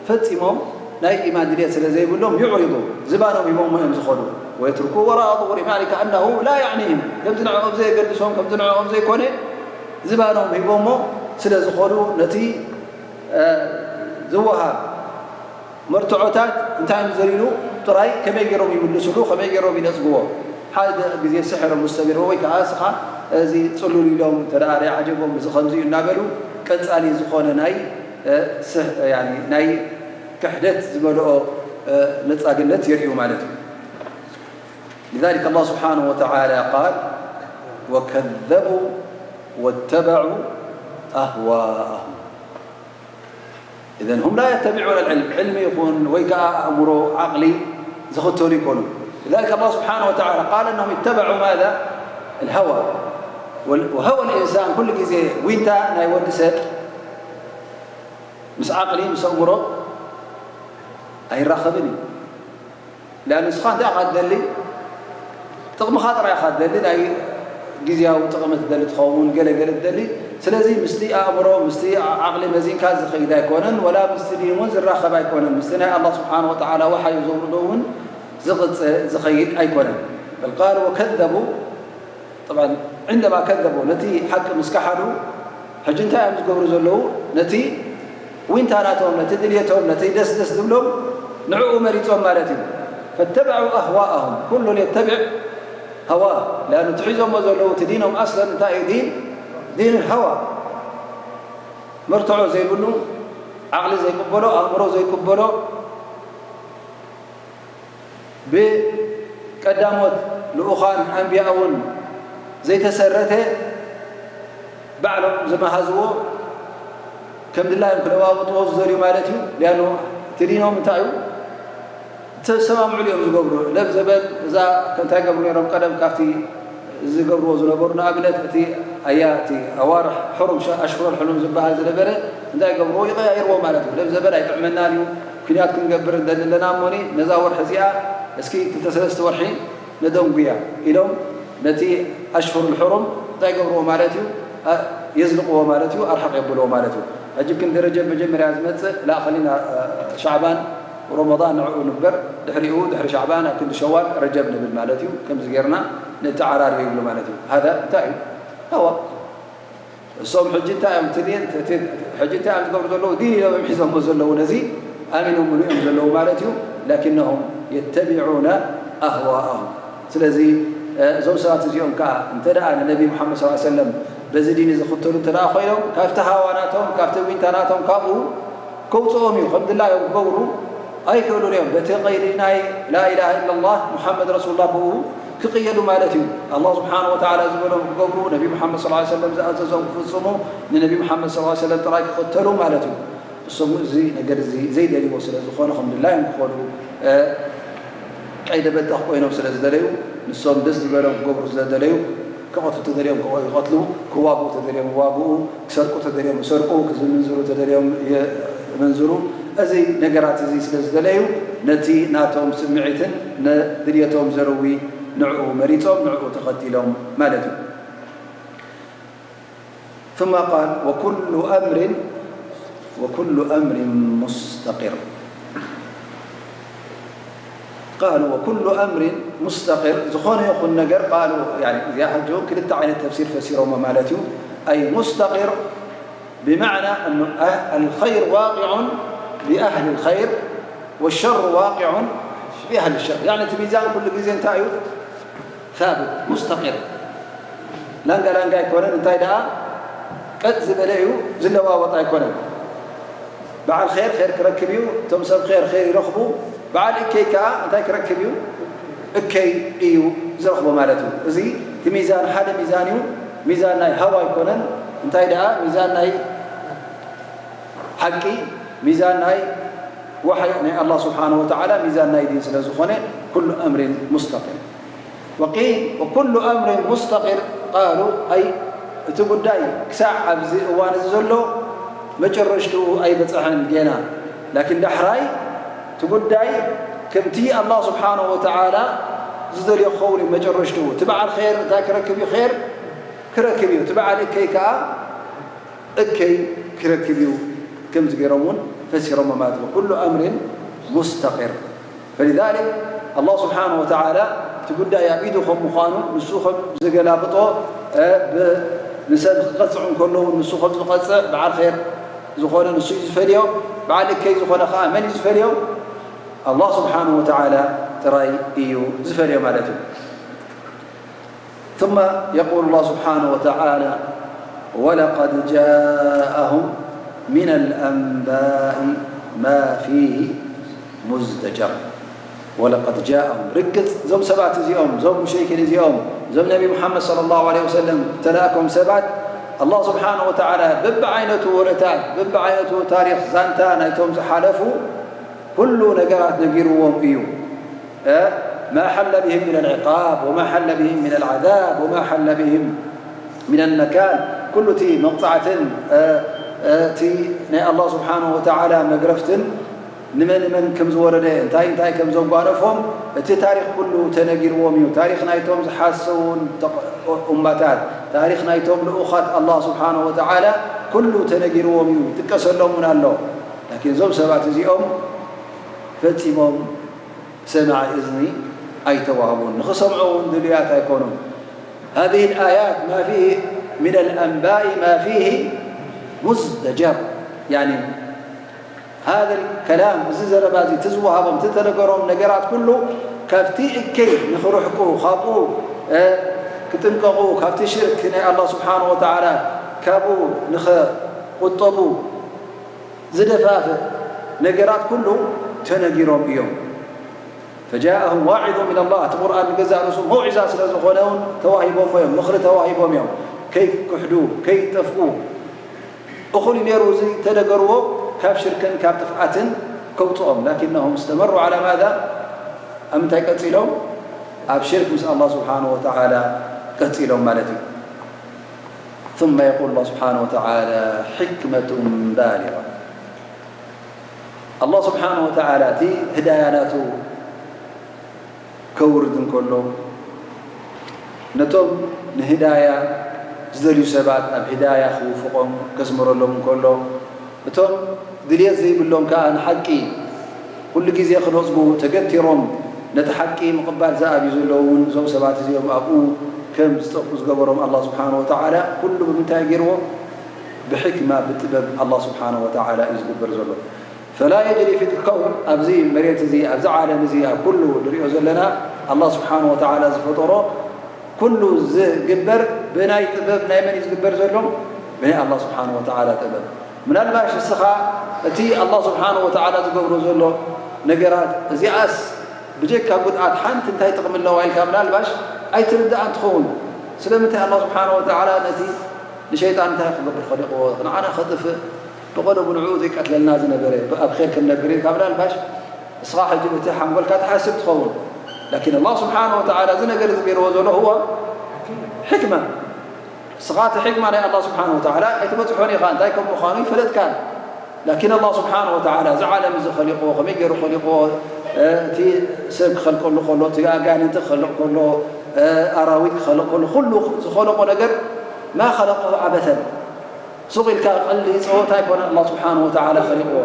ፈጺሞም ናይ ኢማን ድልየት ስለ ዘይብሎም፣ يعرضون፣ ዝባኖም ሂቦሞ እዮም ዝኸዱ። ويتركوا وراء ظهورهم، يعني كأنه لا يعنيهم، ከምዚ ንዕኦም ዘየገድሶም፣ ከምዚ ንዕኦም ዘይኮነ ዝባኖም ሂቦሞ ስለ ዝኸዱ፣ ነቲ፣ እ፣ ዝወሃብ መርትዖታት እንታይ እዮም ዘድልዩ ጥራይ፣ ከመይ ገይሮም ይምልስሉ፣ ከመይ ገይሮም ይነጽግዎ። ሓደ ግዜ ስሕር ሙስተሚር ወይ ከኣ እስኻ እዚ ጽሉል ኢሎም እንተ ደኣ ርኣ ዓጀቦም፣ እዚ ከምዚ እዩ እናበሉ ቀጻሊ ዝኾነ ናይ፣ እ፣ ስህ-፣ ያኒ ናይ ክሕደት ዝመልኦ፣ እ፣ ነጻግነት የርእዩ ማለት እዩ። لذلك الله سبحانه وتعالى قال: وكذبوا واتبعوا أهواءهم. إذن هم لا يتبعون العلم، ዕልሚ ይኹን ወይ ከኣ ኣእምሮ፣ ዓቕሊ ዝኽተሉ ይኮኑ። لذلك الله سبحانه وتعالى قال أنهم اتبعوا ماذا؟ الهوى. وال-، وهوى الإنسان ኩሉ ግዜ ዊንታ ናይ ወዲ ሰብ ምስ ዓቕሊ፣ ምስ ኣእምሮ ኣይራኸብን እዩ። لأن ንስኻ እንታይ ኢኻ ትደሊ? ጥቕምኻ ጥራይ ኢኻ ትደሊ፣ ናይ ግዝያዊ ጥቕሚ ትደሊ ትኸውን፣ ገለ ገለ ትደሊ። ስለዚ ምስቲ ኣእምሮ፣ ምስቲ ዓቕሊ መዚንካ ዝኸይድ ኣይኮነን፣ ወላ ምስቲ ዲን እውን ዝራኸብ ኣይኮነን። ምስቲ ናይ ኣላህ ስብሓነ ወተዓላ ወሓዩ ዘውርዶ እውን ዝቕጽ-፣ ዝኸይድ ኣይኮነን። በል ቃል ወከዘቡ ጠብዓን፣ ዕንደማ ከዘቡ፣ ነቲ ሓቂ ምስ ከሓዱ፣ ሕጂ እንታይ እዮም ዝገብሩ ዘለዉ? ነቲ ዊንታ ናቶም፣ ነቲ ድልየቶም፣ ነቲ ደስ ደስ ዝብሎም ንዕኡ መሪጾም ማለት እዩ። ፈተበዑ ኣህዋኣሁም፣ ኩሉን የተቢዕ ሃዋ፣ ሊኣኑ እቲ ሒዞሞ ዘለዉ እቲ ዲኖም ኣስለን እንታይ እዩ? ዲን፣ ዲን ሃዋ፣ መርትዖ ዘይብሉ፣ ዓቕሊ ዘይቅበሎ፣ ኣእምሮ ዘይቅበሎ፣ ብቀዳሞት ልኡኻን ኣንብያ እውን ዘይተሰረተ ባዕሎም ዝመሃዝዎ ከም ድላዮም ክለዋውጥዎ ዝደልዩ ማለት እዩ። ሊኣኑ እቲ ዲኖም እንታይ እዩ? እቲ ተሰማምዕሉ እዮም ዝገብሩ። ለብ ዘበን እዛ እንታይ ገብሩ ነይሮም? ቀደም ካብቲ ዝገብርዎ ዝነበሩ፣ ንኣብነት እቲ ኣያ እቲ ኣዋርሕ ሕሩም፣ ሸ- ኣሽሁር ሕሩም ዝበሃል ዝነበረ እንታይ ገብርዎ? ይቐያይርዎ ማለት እዩ። ለብ ዘበን ኣይጥዕመናን እዩ፣ ኩናት ክንገብር እንደሊ ኣለና እሞኒ ነዛ ወርሒ እዚኣ እስኪ ክልተ ሰለስተ ወርሒ ነደንጉያ ኢሎም ነቲ ኣሽሁር ሕሩም እንታይ ገብርዎ ማለት እዩ? ኣ- የዝልቕዎ ማለት እዩ፣ ኣርሓቕ የብልዎ ማለት እዩ። ሕጂ ክንዲ ረጀብ መጀመርያ ዝመጽእ ላእኸሊና ሻዕባን ረመዳን ንዕኡ ንግበር፣ ድሕሪኡ ድሕሪ ሻዕባን ኣብ ክንዲ ሸዋል ረጀብ ንብል ማለት እዩ። ከምዚ ጌርና ንተዓራርዮ ይብሉ ማለት እዩ። ሃዳ እንታይ እዩ? ሃዋ እሶም ሕጂ እንታይ እዮም ትልየን ሕጂ እንታይ እዮም ዝገብሩ ዘለዉ? ዲን ኢሎም እዮም ሒዞሞ ዘለዉ፣ ነዚ ኣሚኖምሉ እዮም ዘለዉ ማለት እዩ። ላኪነሁም የተቢዑነ ኣህዋኣሁም። ስለዚ እዞም ሰባት እዚኦም ከዓ እንተ ደኣ ንነቢ ሙሓመድ ሰለላሁ ዐለይሂ ወሰለም በዚ ዲን ዝኽተሉ እንተ ደኣ ኮይኖም ካብቲ ሃዋ ናቶም ካብቲ ዊንታ ናቶም ካብኡ ከውፅኦም እዩ። ከም ድላዮም ክገብሩ ኣይክእሉን እዮም። በቲ ቀይዲ ናይ ላኢላሃ ኢለላህ ሙሓመድ ረሱሉላህ ብኡ ክቕየዱ ማለት እዩ። ኣላህ ስብሓነ ወተዓላ ዝበሎም ክገብሩ፣ ነቢ ሙሓመድ ሰለላሁ ዐለይሂ ወሰለም ዝኣዘዞም ክፍፅሙ፣ ንነቢ ሙሓመድ ሰለላሁ ዐለይሂ ወሰለም ጥራይ ክኽተሉ ማለት እዩ። እሶም እዚ ነገር እዚ ዘይደልይዎ ስለ ዝኾነ ከም ድላዮም ክኾኑ ቀይደ በተኽ ኮይኖም ስለ ዝደለዩ፣ ንሶም ደስ ዝበሎም ክገብሩ ስለ ዝደለዩ፣ ክቐትሉ ተደልዮም ክቐ- ይቐትሉ፣ ክዋግኡ ተደልዮም ይዋግኡ፣ ክሰርቁ ተደልዮም ይሰርቁ፣ ክምንዝሩ ተደልዮም የምንዝሩ። እዚ ነገራት እዚ ስለ ዝደለዩ ነቲ ናቶም ስምዒትን ንድልየቶም ዘርዊ ንዕኡ መሪጾም ንዕኡ ተኸቲሎም ማለት እዩ። ثم قال وكل أمر وكل أمر مستقر قالوا وكل أمر مستقر ዝኾነ ይኹን ነገር قالوا يعني እዚኣ ሕጂ ክልተ ዓይነት ተፍሲር ፈሲሮሞ ማለት እዩ። أي مستقر بمعنى أن الخير واقع بأهل الخير والشر واقع بأهل الشر يعني እቲ ሚዛን ኩሉ ግዜ እንታይ እዩ? ثابت مستقر ላንጋ ላንጋ ኣይኮነን። እንታይ ደኣ ቀጥ ዝበለ እዩ፣ ዝለዋወጥ ኣይኮነን። በዓል ኸይር ኸይር ክረክብ እዩ፣ እቶም ሰብ ኸይር ኸይር ይረኽቡ። በዓል እከይ ከኣ እንታይ ክረክብ እዩ? እከይ እዩ ዝረኽቦ ማለት እዩ። እዚ እቲ ሚዛን ሓደ ሚዛን እዩ። ሚዛን ናይ ሃዋ ኣይኮነን። እንታይ ደኣ ሚዛን ናይ ሓቂ፣ ሚዛን ናይ ወሓይ ናይ ኣላህ ስብሓነሁ ወተዓላ፣ ሚዛን ናይ ዲን ስለ ዝኾነ ኩሉ ኣምሪን ሙስተቂር። وقيل وكل أمر مستقر قالوا أي እቲ ጉዳይ ክሳዕ ኣብዚ እዋን እዚ ዘሎ መጨረሽትኡ ኣይበፅሐን ጌና። ላኪን ዳሕራይ እቲ ጉዳይ ከምቲ ኣላህ ስብሓነሁ ወተዓላ ዝደልዮ ክኸውን እዩ መጨረሽትኡ። እቲ በዓል ኸይር እንታይ ክረክብ እዩ? ኸይር ክረክብ እዩ። እቲ በዓል እከይ ከዓ እከይ ክረክብ እዩ። ከምዚ ገይሮም እውን ፈሲሮሞ ማለት እዩ። ኩሉ ኣምሪን ሙስተቂር። ፈሊዛሊክ ኣላህ ስብሓነ ወተዓላ እቲ ጉዳይ ኣብ ኢዱ ከም ምዃኑ ንሱ ከም ዝገላብጦ እ፣ ብ- ንሰብ ክቐፅዕ እንከሎ እውን ንሱ ከም ዝቐፅዕ በዓል ኸይር ዝኾነ ንሱ እዩ ዝፈልዮ። በዓል እከይ ዝኾነ ከዓ መን እዩ ዝፈልዮ? ኣላህ ስብሓነ ወተዓላ ጥራይ እዩ ዝፈልዮ ማለት እዩ። ثم يقول الله سبحانه وتعالى ولقد جاءهم من الأنباء ما فيه مزدجر ولقد جاءهم ርግፅ እዞም ሰባት እዚኦም እዞም ሙሽሪኪን እዚኦም እዞም ነቢ ሙሓመድ صلى الله عليه وسلم ተላእኮም ሰባት ኣላህ ስብሓነ ወተዓላ በብዓይነቱ ወረታት በብዓይነቱ ታሪክ ዛንታ ናይቶም ዝሓለፉ ኩሉ ነገራት ነጊርዎም እዩ። ما حل بهم من العقاب وما حل بهم من العذاب وما حل بهم من النكال ኩሉ እቲ መቕፃዕትን እቲ ናይ ኣላህ ስብሓንሁ ወተዓላ መግረፍትን ንመን መን ከም ዝወረደ እንታይ እንታይ ከም ዘጓነፎም እቲ ታሪክ ኩሉ ተነጊርዎም እዩ። ታሪክ ናይቶም ዝሓሰውን ኡማታት ታሪክ ናይቶም ልኡኻት ኣላህ ስብሓንሁ ወተዓላ ኩሉ ተነጊርዎም እዩ። ይጥቀሰሎም እውን ኣሎ። ላኪን እዞም ሰባት እዚኦም ፈፂሞም ሰማዒ እዝኒ ኣይተዋህቡን። ንኽሰምዑ እውን ድሉያት ኣይኮኑን። هذه الآيات ما فيه من الأنباء ما فيه مزدجر يعني هذا الكلام እዚ ዘረባ እዚ እቲ ዝወሃቦም እቲ ተነገሮም ነገራት ኩሉ ካብቲ እከይ ንኽርሕቁ ካብኡ ክጥንቀቑ ካብቲ ሽርክ ናይ ኣላህ ስብሓን ወተዓላ ካብኡ ንኽቁጠቡ ዝደፋፍእ ነገራት ኩሉ ተነጊሮም እዮም። فجاءهم واعظ من الله እቲ ቁርኣን ንገዛእ ርእሱ መውዒዛ ስለ ዝኾነ እውን ተዋሂቦሞ እዮም፣ ምኽሪ ተዋሂቦም እዮም። ከይክሕዱ፣ ከይጠፍኡ እኹል እዩ ነይሩ እዚ ተነገርዎ ካብ ሽርክን ካብ ጥፍኣትን ከውፅኦም። لكنهم استمروا على ماذا؟ ኣብ ምንታይ ቀጺሎም? ኣብ ሽርክ ምስ ኣላህ ስብሓንሁ ወተዓላ ቀጺሎም ማለት እዩ። ثم يقول الله سبحانه وتعالى حكمة بالغة. ኣላህ ስብሓንሁ ወተዓላ እቲ ህዳያ ናቱ ከውርድ እንከሎ፣ ነቶም ንህዳያ ዝደልዩ ሰባት ኣብ ህዳያ ክውፍቖም ከስምረሎም እንከሎ፣ እቶም ድልየት ዘይብሎም ከኣ ንሓቂ ኩሉ ግዜ ክነጽጉ ተገቲሮም ነቲ ሓቂ ምቕባል ዝኣብዩ ዘለዉ እውን እዞም ሰባት እዚኦም ኣብኡ ከም ዝጠፍኡ ዝገበሮም ኣላህ ስብሓንሁ ወተዓላ ኩሉ ብምንታይ ገይርዎ? ብሕክማ፣ ብጥበብ ኣላህ ስብሓንሁ ወተዓላ እዩ ዝግበር ዘሎ። ፈላ የጅሪ ፊ ልከውን፣ ኣብዚ መሬት እዚ፣ ኣብዚ ዓለም እዚ፣ ኣብ ኩሉ ንሪኦ ዘለና ኣላህ ስብሓንሁ ወተዓላ ዝፈጠሮ ኩሉ ዝግበር ብናይ ጥበብ ናይ መን እዩ ዝግበር ዘሎ? ብናይ ኣላህ ስብሓንሁ ወተዓላ ጥበብ። ምናልባሽ እስኻ እቲ ኣላህ ስብሓንሁ ወተዓላ ዝገብሮ ዘሎ ነገራት እዚኣስ ብጀካ ጉድኣት ሓንቲ እንታይ ጥቕሚ ኣለዋ ኢልካ ምናልባሽ ኣይትርዳእን ትኸውን። ስለምንታይ ኣላህ ስብሓንሁ ወተዓላ ነቲ ንሸይጣን እንታይ ክገብር ኸሊቕዎ? ንዓና ኸጥፍእ፣ ብቐደሙ ንዕኡ ዘይቀትለልና ዝነበረ፣ ኣብ ኼር ክንነብር ኢልካ ምናልባሽ እስኻ ሕጂ በቲ ሓንጎልካ ትሓስብ ትኸውን። ላኪን ኣላህ ስብሓንሁ ወተዓላ እዚ ነገር እዚ ገይርዎ ዘሎ ህዋ ሕክማ። እስኻ እቲ ሕክማ ናይ ኣላህ ስብሓንሁ ወተዓላ ኣይትበጽሖን ኢኻ፣ እንታይ ከም ምዃኑ ይፈለጥካን። ላኪን ኣላህ ስብሓንሁ ወተዓላ እዚ ዓለም እዚ ኸሊቕዎ፣ ከመይ ገይሩ ኸሊቕዎ፣ እ፣ እቲ ሰብ ክኸልቀሉ ከሎ፣ እቲ ኣጋንንቲ ክኸልቕ ከሎ፣ እ፣ ኣራዊት ክኸልቕ ከሎ፣ ኩሉ ዝኸለቆ ነገር ማ ኸለቀሁ ዓበተን። ሱቕ ኢልካ ቀልዲ ጸወታ ኣይኮነን። ኣላህ ስብሓንሁ ወተዓላ ኸሊቕዎ።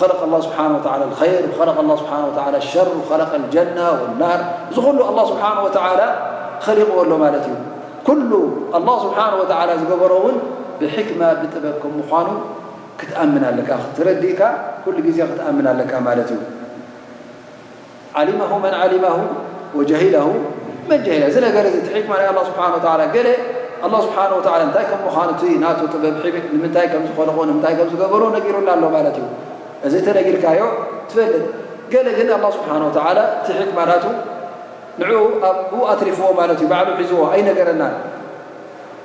خلق الله سبحانه وتعالى الخير وخلق الله سبحانه وتعالى الشر وخلق الجنة والنار። እዚ ኹሉ ኣላህ ስብሓንሁ ወተዓላ ኸሊቕዎ ኣሎ ማለት እዩ። ኩሉ ኣላህ ስብሓንሁ ወተዓላ ዝገበሮ እውን ብሕክማ፣ ብጥበብ ከም ምዃኑ ክትኣምን ኣለካ። ክትረዲእካ ኩሉ ግዜ ክትኣምን ኣለካ ማለት እዩ። ዓሊመሁ መን ዓሊመሁ ወጀሂለሁ መን ጀሂለ። እዚ ነገር እዚ እቲ ሕክማ ናይ ኣላህ ስብሓን ወተዓላ፣ ገለ ኣላህ ስብሓን ወተዓላ እንታይ ከም ምዃኑ፣ እቲ ናቱ ጥበብ፣ ሕብ-፣ ንምንታይ ከም ዝኸለቆ፣ ንምንታይ ከም ዝገበሮ ነጊሩና ኣሎ ማለት እዩ። እዚ ተነጊርካዮ ትፈልጥ። ገለ ግን ኣላህ ስብሓን ወተዓላ እቲ ሕክማ ናቱ ንዕኡ ኣብኡ ኣትሪፍዎ ማለት እዩ፣ ባዕሉ ሒዝዎ ኣይነገረናን።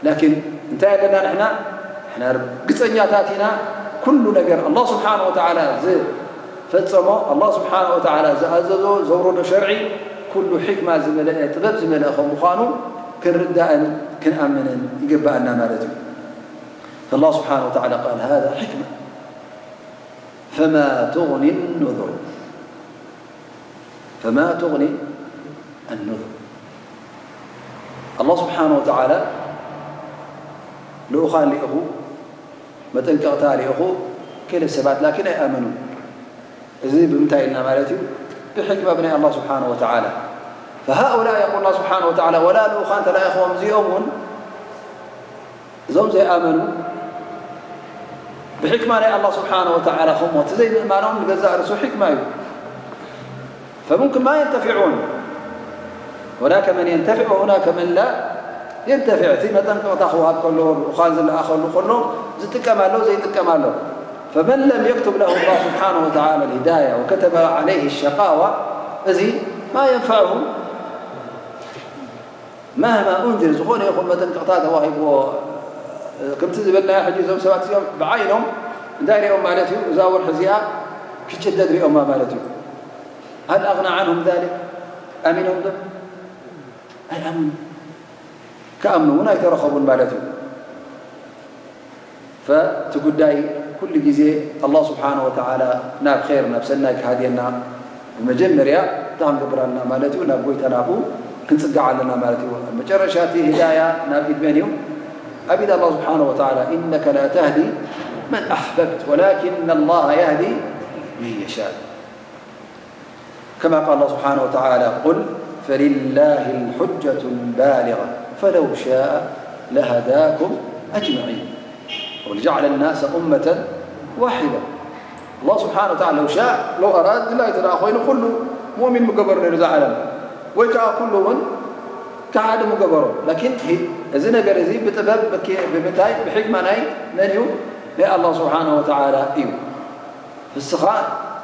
ላኪን እንታይ ኣለና ንሕና? ንሕና ርግጸኛታት ኢና። ኩሉ ነገር ኣላህ ስብሓን ወተዓላ ዝፈጸሞ፣ ኣላህ ስብሓን ወተዓላ ዝኣዘዞ፣ ዘውረዶ ሸርዒ ኩሉ ሕክማ ዝመልአ፣ ጥበብ ዝመልአ ከም ምዃኑ ክንርዳእን ክንኣምንን ይግብኣና ማለት እዩ። فالله سبحانه وتعالى قال: هذا حكمة فما تغني النذر. فما تغني النذر. ኣላህ ስብሓን ወተዓላ ልኡኻን ልኢኹ፣ መጠንቀቕታ ልኢኹ፣ ገለ ሰባት ላኪን ኣይኣመኑን። እዚ ብምንታይ ኢልና ማለት እዩ? ብሕክማ ብናይ ኣላህ ስብሓን ወተዓላ። فهؤلاء يقول الله سبحانه وتعالى، ወላ ልኡኻን ተላኢኽዎም እዚኦም እውን እዞም ዘይኣመኑ ብሕክማ ናይ ኣላህ ስብሓን ወተዓላ ከምኡ፣ እቲ ዘይምእማኖም ንገዛእ ርእሱ ሕክማ እዩ። فممكن ما ينتفعون، هناك من ينتفع وهناك من لا ينتفع። እቲ መጠንቀቕታ ክወሃብ ከሎ፣ ልኡኻን ዝለኣኸሉ ከሎ ዝጥቀም ኣሎ፣ ዘይጥቀም ኣሎ። فمن لم يكتب له الله سبحانه وتعالى الهداية وكتب عليه الشقاوة، እዚ ما ينفعه مهما أنذر، ዝኾነ ይኹን መጠንቀቕታ ተዋሂብዎ፣ ከምቲ ዝበልናዮ ሕጂ፣ እዞም ሰባት እዚኦም ብዓይኖም እንታይ ሪኦም ማለት እዩ? እዛ ወርሒ እዚኣ ክጭደድ ሪኦማ ማለት እዩ። هل أغنى عنهم ذلك؟ ኣሚኖም ዶ? ኣይኣምኑ። ክኣምኑ እውን ኣይተረኸቡን ማለት እዩ። ፈቲ ጉዳይ ኩሉ ግዜ ኣላህ ስብሓነ ወተዓላ ናብ ኸይር፣ ናብ ሰናይ ክሃድየና ብመጀመርያ እንታይ ክንገብር ኣለና ማለት እዩ? ናብ ጎይታ ናብኡ ክንጽጋዕ ኣለና ማለት እዩ። ኣብ መጨረሻ እቲ ህዳያ ናብ ኢድ መን እዩ? ኣብ ኢድ ኣላህ ስብሓነ ወተዓላ። إنك لا تهدي من أحببت ولكن الله يهدي من يشاء. كما قال الله سبحانه وتعالى: قل فلله الحجة البالغة فلو شاء لهداكم أجمعين ولجعل الناس أمة واحدة. ኣላህ ስብሓነ ወተዓላ ለው ሻእ፣ ለው ኣራድ፣ ድላይ እንተ ደኣ ኮይኑ ኩሉ ሙእሚን ምገበሮ ነይሩ እዛ ዓለም፣ ወይ ከኣ ኩሉ እውን ከሓዲ ምገበሮ። ላኪን ሂ-፣ እዚ ነገር እዚ ብጥበብ፣ ብኪ-፣ ብምንታይ? ብሕክማ ናይ መን እዩ? ናይ ኣላህ ስብሓነ ወተዓላ እዩ። ንስኻ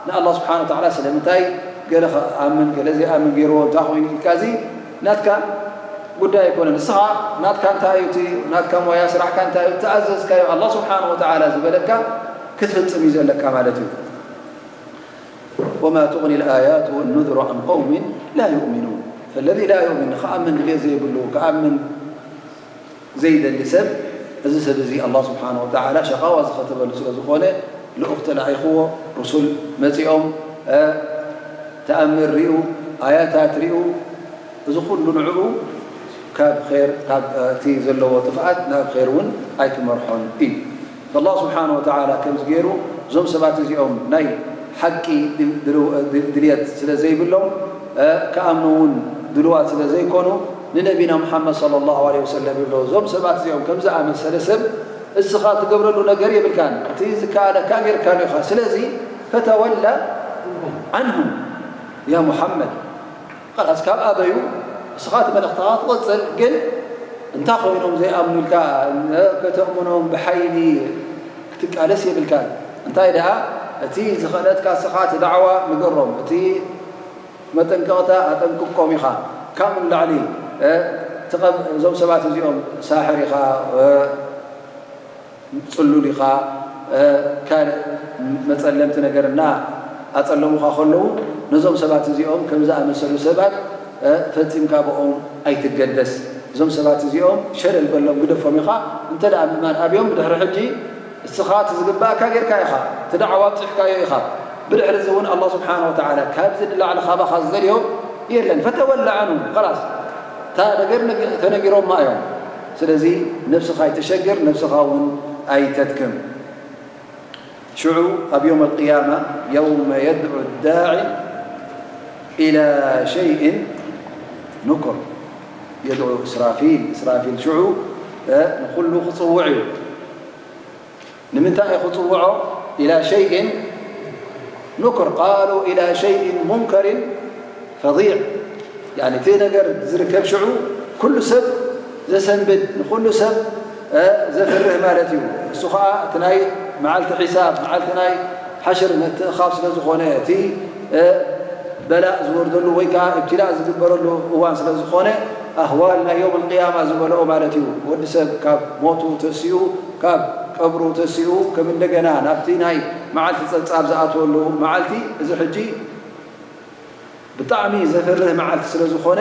ንኣላህ ስብሓነ ወተዓላ ስለምንታይ ገለ ክኣምን ገለ ዘይኣምን ገይርዎ እንታይ ኮይኑ ኢልካ፣ እዚ ናትካ ጉዳይ ኣይኮነን። ንስኻ ናትካ እንታይ እዩ፣ እቲ ናትካ ሞያ ስራሕካ እንታይ እዩ፣ እተኣዘዝካዮ ኣላህ ስብሓነ ወተዓላ ዝበለካ ክትፍጽም እዩ ዘለካ ማለት እዩ። وما تغني الآيات والنذر عن قوم لا يؤمنون. فالذي لا يؤمن، ክኣምን ድልየት ዘይብሉ፣ ክኣምን ዘይደሊ ሰብ፣ እዚ ሰብ እዚ ኣላህ ስብሓነሁ ወተዓላ ሸቃዋ ዝኸተበሉ ስለ ዝኾነ፣ ልኡኽ ተላኢኽዎ፣ ሩሱል መጺኦም፣ እ፣ ተኣምር ሪኡ፣ ኣያታት ሪኡ፣ እዚ ኩሉ ንዕኡ ካብ ኼር፣ ካብ፣ እ፣ እቲ ዘለዎ ጥፍኣት ናብ ኼር እውን ኣይክመርሖን እዩ። ኣላህ ስብሓነሁ ወተዓላ ከምዚ ገይሩ፣ እዞም ሰባት እዚኦም ናይ ሓቂ ድል-፣ ድልው-፣ ድል-፣ ድልየት ስለ ዘይብሎም፣ እ፣ ክኣምኑ እውን ድልዋት ስለ ዘይኮኑ፣ ንነቢና ሙሓመድ ሰለላሁ ዐለይሂ ወሰለም ይብሎ፣ እዞም ሰባት እዚኦም ከም ዝኣመሰለ ሰብ እስኻ ትገብረሉ ነገር የብልካን። እቲ ዝከኣለካ ጌርካሉ ኢኻ። ስለዚ ፈተወላ ዓንሁም ያ ሙሓመድ። ኸላስ ካብ ኣበዩ እስኻ እቲ መልእኽትኻ ትቕጽል። ግን እንታይ ኮይኖም ዘይኣምኑልካ? ከተእምኖም ብሓይሊ ክትቃለስ የብልካን። እንታይ ደኣ እቲ ዝኸለትካ እስኻ እቲ ዳዕዋ ንገሮም። እቲ መጠንቀቕታ ኣጠንቅቆም ኢኻ። ካብኡ ንላዕሊ፣ እ፣ ትቐብ-፣ እዞም ሰባት እዚኦም ሳሕር ኢኻ፣ እ፣ ጽሉል ኢኻ፣ እ፣ ካልእ መጸለምቲ ነገር እና ኣጸለሙኻ ከለዉ፣ ነዞም ሰባት እዚኦም ከም ዝኣመሰሉ ሰባት፣ እ፣ ፈጺምካ ብኦም ኣይትገደስ። እዞም ሰባት እዚኦም ሸለል በሎም፣ ግደፎም ኢኻ። እንተ ደኣ ምእማን ኣብዮም፣ ብድሕሪ ሕጂ እስኻ እቲ ዝግባእካ ጌርካ ኢኻ፣ እቲ ዳዕዋ ኣብጺሕካዮ ኢኻ። ብድሕሪ እዚ እውን ኣላህ ስብሓነሁ ወተዓላ ካብዚ ንላዕሊ ካባኻ ዝደልዮ የለን። ፈተወላ ዓንሁም፣ ኸላስ፣ እታ ነገር ነግ-፣ ተነጊሮማ እዮም። ስለዚ ነብስኻ ኣይተሸግር፣ ነብስኻ እውን ኣይተድክም። ሽዑ ኣብ የውም ኣልቅያማ፣ የውመ የድዑ ዳዒ ኢላ ሸይእን ኑኩር፣ የድዑ እስራፊል፣ እስራፊል ሽዑ፣ እ፣ ንኹሉ ክጽውዕ እዩ። ንምንታይ እዩ ክጽውዖ? ኢላ ሸይእን ኑክር፣ ቃሉ ኢላ ሸይእን ሙንከሪን ፈዚዕ። ያኒ እቲ ነገር ዝርከብ ሽዑ ኩሉ ሰብ ዘሰንብድ፣ ንኹሉ ሰብ፣ እ፣ ዘፍርህ ማለት እዩ። እሱ ኸዓ እቲ ናይ መዓልቲ ሒሳብ፣ መዓልቲ ናይ ሓሽር ምትእኻብ ስለ ዝኾነ፣ እቲ፣ እ፣ በላእ ዝወርደሉ ወይ ከዓ እብትላእ ዝግበረሉ እዋን ስለ ዝኾነ፣ ኣህዋል ናይ የውም ኣልቅያማ ዝመልኦ ማለት እዩ። ወዲ ሰብ ካብ ሞቱ ተሲኡ፣ ካብ ቀብሩ ተሲኡ፣ ከም እንደገና ናብቲ ናይ መዓልቲ ጸብጻብ ዝኣትወሉ መዓልቲ፣ እዚ ሕጂ ብጣዕሚ ዘፍርህ መዓልቲ ስለ ዝኾነ፣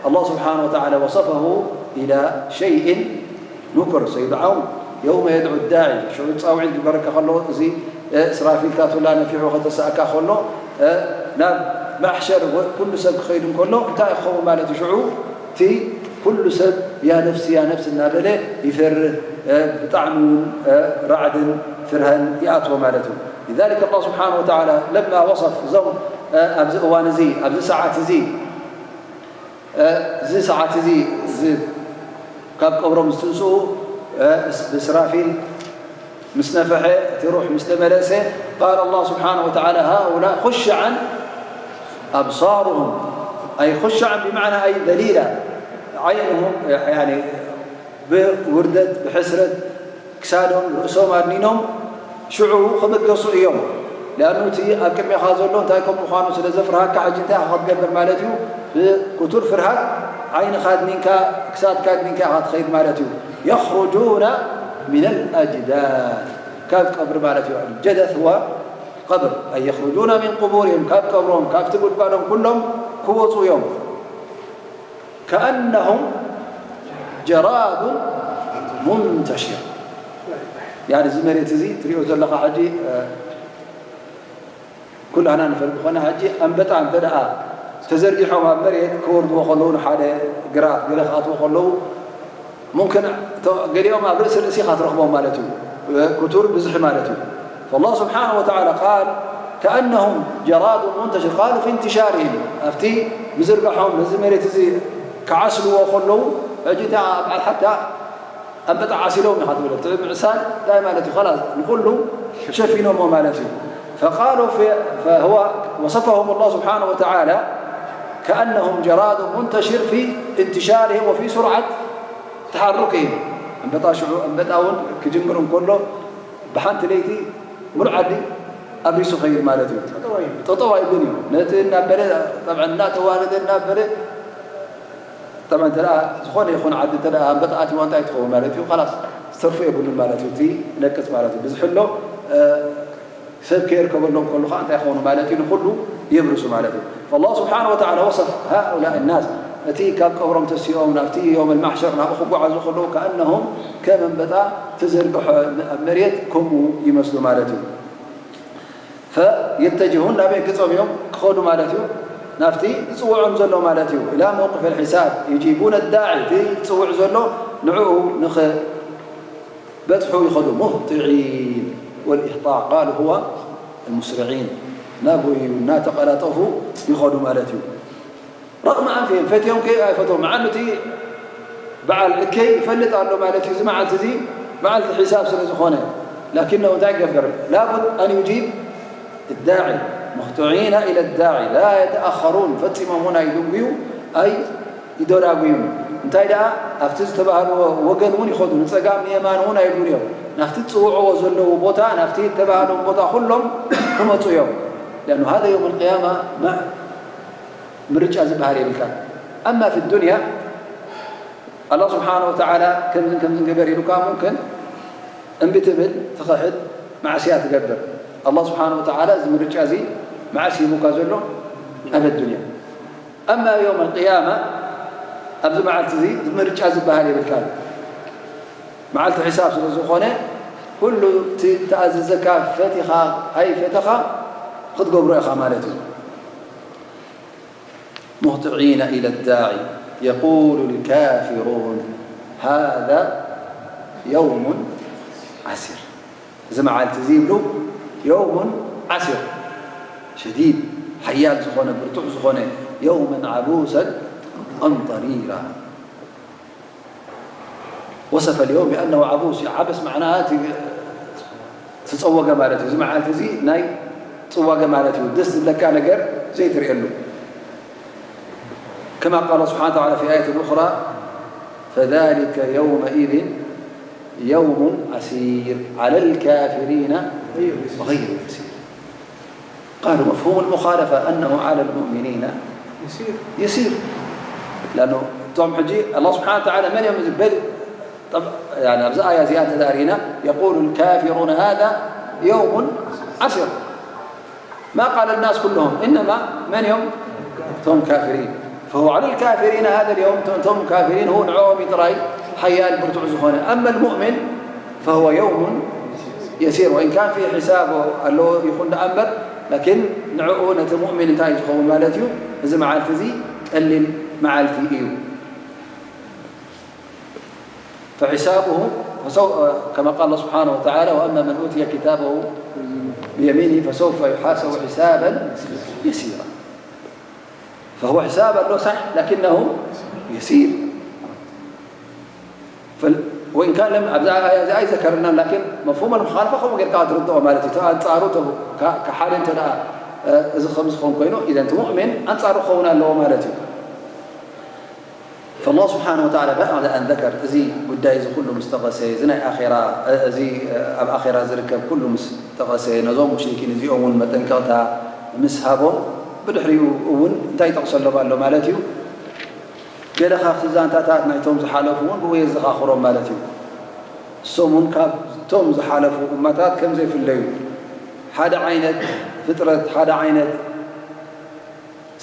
ኣላህ ስብሓነሁ ወተዓላ ወሰፈሁ ኢላ ሸይእን ኑክር፣ ሰይድዓውን የውመ የድዑ ዳዒ፣ ሽዑ ጻውዒት ክግበረካ ከሎ፣ እዚ፣ እ፣ እስራፊል ታቱላ ነፊሑ ከተሳእካ ከሎ፣ እ፣ ናብ ማሕሸር ወ-፣ ኩሉ ሰብ ክኸይድ እንከሎ፣ እንታይ ክኸውን ማለት እዩ? ሽዑ እቲ ኩሉ ሰብ ያ ነፍሲ፣ ያ ነፍሲ እናበለ ይፈርህ፣ እ፣ ብጣዕሚ እውን፣ እ፣ ራዕድን ፍርሃን ይኣትዎ ማለት እዩ። لذلك الله سبحانه وتعالى لما وصف እዞም፣ እ፣ ኣብዚ እዋን እዚ፣ ኣብዚ ሰዓት እዚ፣ እ፣ እዚ ሰዓት እዚ፣ እዚ ካብ ቀብሮም ዝትንስኡ፣ እ፣ እስ-፣ ብእስራፊል ምስ ነፈሐ፣ እቲ ሩሕ ምስ ተመለሰ፣ قال الله سبحانه وتعالى هؤلاء خشعا أبصارهم، أي خشعا بمعنى أي ذليلا، ዓይንሁም፣ ያኒ፣ ብውርደት፣ ብሕስረት ክሳዶም፣ ርእሶም ኣድኒኖም ሽዑ ክምገሱ እዮም። ሊኣኑ እቲ ኣብ ቅድሜኻ ዘሎ እንታይ ከም ምዃኑ ስለ ዘፍርሃካ፣ ሕጂ እንታይ ኢኻ ክትገብር ማለት እዩ? ብክቱር ፍርሃት ዓይንኻ ኣድኒንካ፣ ክሳድካ ኣድኒንካ ኢኻ ትኸይድ ማለት እዩ። يخرجون من الأجداث، ካብ ቀብሪ ማለት እዩ። الجدث هو قبر، أي يخرجون من قبورهم، ካብ ቀብሮም፣ ካብቲ ጉድጓዶም ኩሎም ክወፁ እዮም። كأنهم جراد منتشر። ያኒ እዚ መሬት እዚ ትሪኦ ዘለኻ ሕጂ፣ እ፣ ኩላህና ንፈልጥ ዝኾነ፣ ሕጂ ኣንበጣ እንተ ደኣ ተዘርጊሖም ኣብ መሬት ክወርድዎ ከለዉ፣ ንሓደ ግራት ገለ ክኣትዎ ከለዉ፣ ሙምክን እቶ-፣ ገሊኦም ኣብ ርእሲ ርእሲ ኢኻ ትረኽቦም ማለት እዩ። ክቱር ብዝሒ ማለት እዩ። فالله سبحانه وتعالى قال كأنهم جراد منتشر، قالوا في انتشارهم، ኣብቲ ምዝርጋሖም ነዚ መሬት እዚ ክዓስልዎ ከለዉ፣ ሕጂ እታ ኣብ ሓታ ኣንበጣ ዓሲሎም ኢኻ ትብል። እቲ ምዕሳል እንታይ ማለት እዩ? ኸላስ ንኹሉ ሸፊኖሞ ማለት እዩ። فقالوا في-، فهو وصفهم الله سبحانه وتعالى كأنهم جراد منتشر في انتشارهم وفي سرعة تحركهم። ኣንበጣ ሽዑ፣ ኣንበጣ እውን ክጅምር እንከሎ ብሓንቲ ለይቲ ሙሉእ ዓዲ ኣብሪሱ ኸይድ ማለት እዩ። ጠጠው ኣይብልን እዩ። ነቲ እናበለ፣ ጠብዓ እናተዋረደ እናበለ፣ ጠብዓ እንተ ደኣ ዝኾነ ይኹን ዓዲ እንተ ደኣ ኣንበጣ ኣትይዋ እንታይ ትኸውን ማለት እዩ? ኸላስ ዝተርፎ የብሉን ማለት እዩ። እቲ ይነቅጽ ማለት እዩ። ብዝሕሎ፣ እ፣ ሰብ ከየርከበሎም ከሎ ከዓ እንታይ ይኾኑ ማለት እዩ? ንኹሉ የብርሱ ማለት እዩ። فالله سبحانه وتعالى وصف هؤلاء الناس، እቲ ካብ ቀብሮም ተሲኦም ናብቲ يوم المحشر ናብኡ ክጓዓዙ ከለዉ كأنهم ከም ኣንበጣ ተዘርግሖ ኣብ መሬት ከምኡ ይመስሉ ማለት እዩ። فيتجهون ናበይ ገጾም እዮም ክኸዱ ማለት እዩ? ናብቲ ዝጽውዖም ዘሎ ማለት እዩ። إلى موقف الحساب يجيبون الداعي، እቲ ዝጽውዕ ዘሎ ንዕኡ ንኸ በጽሑ ይኸዱ። مهطعين والإهطاع قالوا هو المسرعين، ናጎዩ እናተቐላጠፉ ይኸዱ ማለት እዩ። رغم أنفهم ፈትዮም ከ ኣይፈትዎም መዓሉ እቲ በዓል እከይ ይፈልጥ ኣሎ ማለት እዩ። እዚ መዓልቲ እዚ መዓልቲ ሒሳብ ስለ ዝኾነ لكنه እንታይ ይገብር لابد أن يجيب الداعي مهطعين إلى الداعي لا يتأخرون ፈጺሞም እውን ኣይድንጉዩ ኣይ ይደራጉ እዮም። እንታይ ደኣ ኣብቲ ዝተባህልዎ ወገን እውን ይኸዱ፣ ንጸጋም ንየማን እውን ኣይብሉን እዮም። ናብቲ ዝጽውዕዎ ዘለዉ ቦታ፣ ናብቲ ዝተባህሎም ቦታ ኩሎም ክመጹ እዮም። لأنه هذا يوم القيامة ما ምርጫ ዝበሃል የብልካ። أما في الدنيا الله سبحانه وتعالى ከምዝን ከምዝን ገበር ኢሉካ ممكن እምቢ ትብል ትኸሕድ ማዕስያ ትገብር። الله سبحانه وتعالى እዚ ምርጫ እዚ መዓስ ሂቡካ ዘሎ ኣብ الدنيا أما يوم القيامة ኣብዚ መዓልቲ እዚ ምርጫ ዝበሃል የብልካን። መዓልቲ ሒሳብ ስለ ዝኾነ ኩሉ እቲ ተኣዘዘካ ፈቲኻ ኣይፈተኻ ክትገብሮ ኢኻ ማለት እዩ። مهطعين إلى الداعي يقول الكافرون هذا يوم عسر እዚ መዓልቲ እዚ ይብሉ يوم عسر شديد ሓያል ዝኾነ ብርቱዕ ዝኾነ يوما عبوسا قمطريرا وصف اليوم بأنه عبوس ዓበስ معناها ዝፀወገ ማለት እዩ። እዚ መዓልቲ እዚ ናይ ፅዋገ ማለት እዩ። ደስ ዝብለካ ነገር ዘይትርእየሉ كما قال سبحانه وتعالى في آية أخرى فذلك يومئذ يوم عسير على الكافرين غير يسير قالوا مفهوم المخالفة أنه على المؤمنين يسير لأنه እቶም ሕጂ الله سبحانه وتعالى መን እዮም ዝብል طب يعني ኣብዚ ኣያ እዚኣ እንተዳሪና يقول الكافرون هذا يوم عسر ما قال الناس كلهم إنما መን እዮም እቶም ካፊሪን فهو على الكافرين هذا اليوم እቶም ካፊሪን هو ንዕኦም ጥራይ ሓያል ብርቱዕ ዝኾነ أما المؤمن فهو يوم يسير وإن كان فيه حساب ኣለዎ ይኹን ደኣ እምበር لكن ንዕኡ ነቲ مؤمن እንታይ ዝኸውን ማለት እዩ እዚ መዓልቲ እዚ ቀሊል መዓልቲ እዩ فحسابه فسو... كما قال الله سبحانه وتعالى وأما من أوتي كتابه بيمينه فسوف يحاسب حسابا يسيرا فهو حساب له صح لكنه يسير فال... وإن كان لم ኣብዚ ኣያ እዚ ኣይዘከርናን لكن مفهوم المخالفة ከምኡ ጌርካ ትርድኦ ማለት እዩ ኣንጻሩ ክሓደ እንተ እዚ ከም ዝኸውን ኮይኑ إذا እቲ مؤمن ኣንጻሩ ክኸውን ኣለዎ ማለት እዩ فالله سبحانه وتعالى بعد أن ذكر እዚ ጉዳይ እዚ ኩሉ ምስ ጠቐሰ እዚ ናይ ኣኼራ እዚ ኣብ ኣኼራ ዝርከብ ኩሉ ምስ ጠቐሰ ነዞም ሙሽሪኪን እዚኦም እውን መጠንቀቕታ ምስ ሃቦም ብድሕሪኡ እውን እንታይ ይጠቕሰሎም ኣሎ ማለት እዩ ገለ ካብቲ ዛንታታት ናይቶም ዝሓለፉ እውን ብኡ የዘኻኽሮም ማለት እዩ እሶም እውን ካብቶም ዝሓለፉ እመታት ከም ዘይፍለዩ ሓደ ዓይነት ፍጥረት ሓደ ዓይነት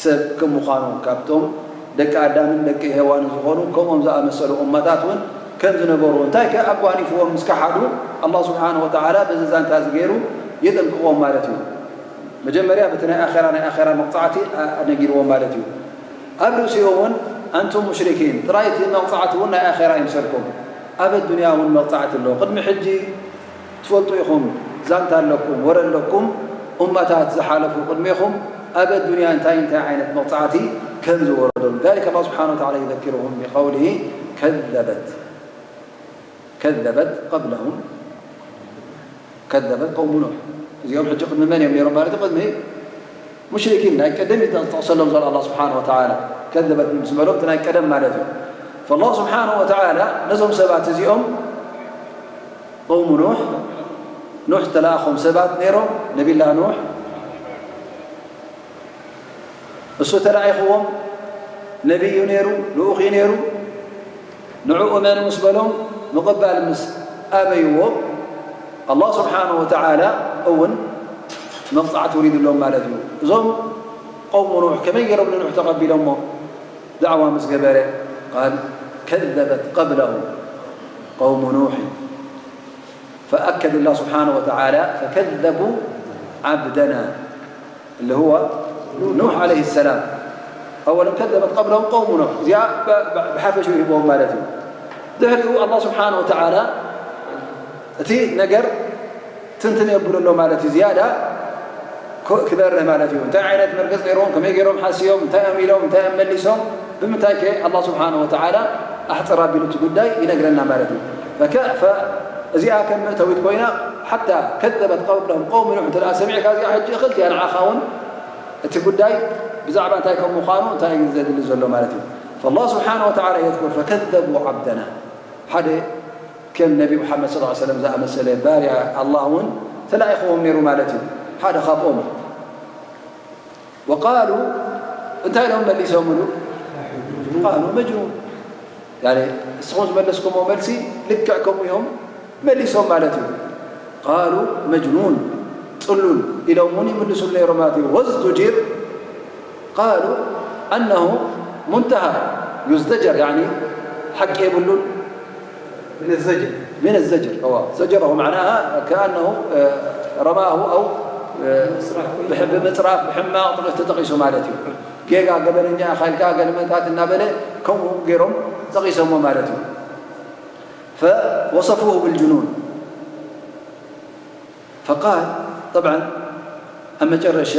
ሰብ ከም ምዃኑ ካብቶም ደቂ ኣዳምን ደቂ ሄዋንን ዝኾኑ ከምኦም ዝኣመሰሉ እመታት እውን ከም ዝነበሩ እንታይ ከ ኣጓኒፍዎም ምስ ከሓዱ ኣላህ ስብሓን ወተዓላ በዚ ዛንታ እዚ ገይሩ የጠንቅቕዎም ማለት እዩ። መጀመርያ በቲ ናይ ኣኼራ ናይ ኣኼራ መቕፃዕቲ ነጊርዎም ማለት እዩ። ኣብ ርእሲኡ እውን ኣንቱም ሙሽሪኪን ጥራይ እቲ መቕፃዕቲ እውን ናይ ኣኼራ ይምሰልኩም፣ ኣብ ኣዱንያ እውን መቕፃዕቲ ኣሎ። ቅድሚ ሕጂ ትፈልጡ ኢኹም፣ ዛንታ ኣለኩም፣ ወረ ኣለኩም፣ ኡማታት ዝሓለፉ ቅድሜኹም ኣብ ኣዱንያ እንታይ እንታይ ዓይነት መቕፃዕቲ ከም ዝወረዶም። ذلك الله سبحانه وتعالى يذكرهم بقوله كذبت كذبت قبلهم كذبت قوم نوح። እዚኦም ሕጂ ቅድሚ መን እዮም ነይሮም ማለት እዩ? ቅድሚ ሙሽሪኪን ናይ ቀደም እዩ ዝጠቕሰሎም ዘሎ ኣላህ ስብሓን ወተዓላ። ከዘበት ምስ በሎም እቲ ናይ ቀደም ማለት እዩ። ፈላህ ስብሓን ወተዓላ ነዞም ሰባት እዚኦም ቀውሙ ኑሕ፣ ኑሕ ዝተለኣኾም ሰባት ነይሮም። ነቢላ ኑሕ እሱ ተላኢኽዎም ነቢይ እዩ ነይሩ፣ ልኡኽ እዩ ነይሩ። ንዕኡ እመኑ ምስ በሎም ምቕባል ምስ ኣበይዎ ኣላህ ስብሓን ወተዓላ እውን መቕጻዕቲ ውሪድሎም ማለት እዩ። እዞም ቀውሙ ኑሕ ከመይ ገይሮም ንኑሕ ተቐቢሎሞ? ዳዕዋ ምስ ገበረ ቃል ከዘበት ቀብለሁም ቀውሙ ኑሕ ፈኣከድ ላ ስብሓነ ወተዓላ ፈከዘቡ ዓብደና اللي هو نوح عليه السلام أولا كذبت قبلهم قوم نوح እዚኣ ብሓፈሽኡ ይህቦም ማለት እዩ። ድሕሪኡ ኣላ ስብሓነ ወተዓላ እቲ ነገር ትንትን የብሉ ኣሎ ማለት እዩ። ዝያዳ ክበርህ ማለት እዩ። እንታይ ዓይነት መርገፅ ነይርዎም፣ ከመይ ገይሮም ሓስዮም፣ እንታይ እዮም ኢሎም፣ እንታይ እዮም መሊሶም፣ ብምንታይ ከ ኣላ ስብሓነ ወተዓላ ኣሕፅር ኣቢሉ እቲ ጉዳይ ይነግረና ማለት እዩ። እዚኣ ከም መእተዊት ኮይና ሓታ ከዘበት ቀብለሁም ቀውም ኑሕ እንተ ሰሚዕካ እዚኣ ሕጂ እኽልቲ እያ ንዓኻ እውን እቲ ጉዳይ ብዛዕባ እንታይ ከም ምዃኑ እንታይ እዩ ዘድሊ ዘሎ ማለት እዩ። فالله سبحانه وتعالى يذكر فكذبوا عبدنا ሓደ ከም ነቢ ሙሓመድ صلى الله عليه وسلم ዝኣመሰለ ባርያ ኣላህ እውን ተላኢኽዎም ነይሩ ማለት እዩ። ሓደ ካብኦም وقالوا እንታይ ኢሎም መሊሶምሉ? قالوا مجنون يعني እስኹም ዝመለስኩሞ መልሲ ልክዕ ከምኡ እዮም መሊሶም ማለት እዩ። قالوا مجنون ፅሉል ኢሎም እውን ይምልሱሉ ነይሮም ማለት እዩ። وازدجر قالوا أنه منتهى يزدجر يعني ሓቂ የብሉን من الزجر من الزجر أو زجره معناها كأنه رماه أو ብምፅራፍ ብሕማቕ ተጠቂሱ ማለት እዩ። ጌጋ ገበነኛ ኢኻ ኢልካ ገለመታት እናበለ ከምኡ ገይሮም ጠቂሶሞ ማለት እዩ። فوصفوه بالجنون فقال طبعا ኣብ መጨረሻ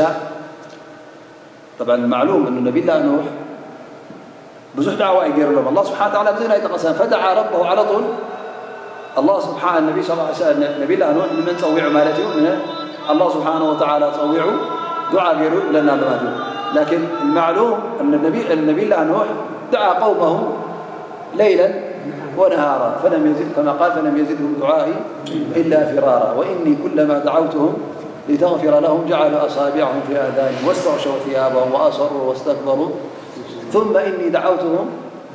طبعا معلوم أن ነቢላ ኑሕ ብዙሕ ዳዕዋ እዩ ገይሩሎም ኣላ ስብሓን ተዓላ ብዘይ ናይ ጠቐሰ ፈደዓ ረበሁ على طول ኣላ ስብሓን ነቢ ስ ነቢላ ኑሕ ንመን ፀዊዑ ማለት እዩ ንኣላ ስብሓን ወተዓላ ፀዊዑ ዱዓ ገይሩ ይብለና ኣሎ ማለት እዩ ላኪን المعلوم أن ነቢላ ኑሕ دعا قومه ليلا ونهارا فلم يزد كما قال فلم يزدهم دعائي إلا فرارا وإني كلما دعوتهم لتغفر لهم جعلوا أصابعهم في آذانهم واستغشوا ثيابهم وأصروا واستكبروا ثم إني دعوتهم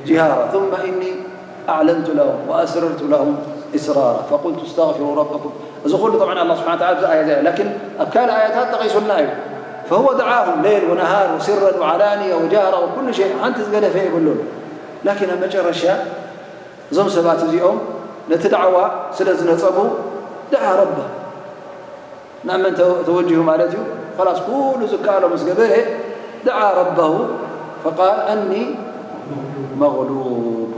جهارا ثم إني أعلنت لهم وأسررت لهم إسرارا فقلت استغفروا ربكم እዚ ኩሉ طبعا الله سبحانه وتعالى ኣብዚ ኣያ እዚኣ لكن ኣብ ካልእ ኣያታት ጠቒሱልና እዩ فهو دعاهم ليل ونهار وسرا وعلانية وجهرا وكل شيء ሓንቲ ዝገደፈ የብሉን لكن ኣብ መጨረሻ እዞም ሰባት እዚኦም ነቲ ዳዕዋ ስለ ዝነጸጉ دعا ربه ናብ መን ተወጅሁ ማለት እዩ خلاص ኩሉ ዝከኣሎ ምስ ገበረ دعا ربه فقال أني مغلوب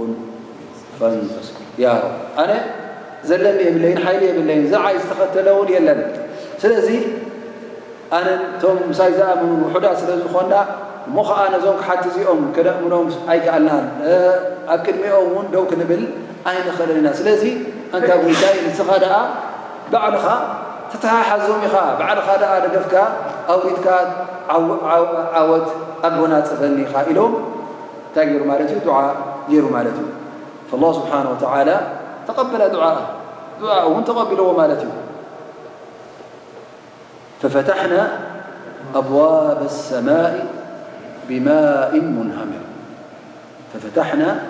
فانتصر يا رب ኣነ ዘለኒ የብለይን ሓይሊ የብለይን ዝዓይ ዝተኸተለ እውን የለን ስለዚ ኣነን እቶም ምሳይ ዝኣምኑ ውሑዳት ስለ ዝኾንና እሞ ኸዓ ነዞም ክሓቲ እዚኦም ከነእምኖም ኣይከኣልናን ኣብ ቅድሚኦም እውን ደው ክንብል ኣይንኽእልን ኢና ስለዚ ኣንታ ጎይታይ ንስኻ ደኣ ባዕልኻ ተተሓሓዞም ኢኻ ባዕልኻ ደኣ ደገፍካ ኣውሪድካ ዓወት ኣጎናፅፈኒ ኢኻ ኢሎም እንታይ ገይሩ ማለት እዩ ዱዓ ገይሩ ማለት እዩ فالله سبحانه وتعالى تقبل دعاءه دعاءه እውን ተቐቢልዎ ማለት እዩ ففتحنا أبواب السماء بماء منهمر ففتحنا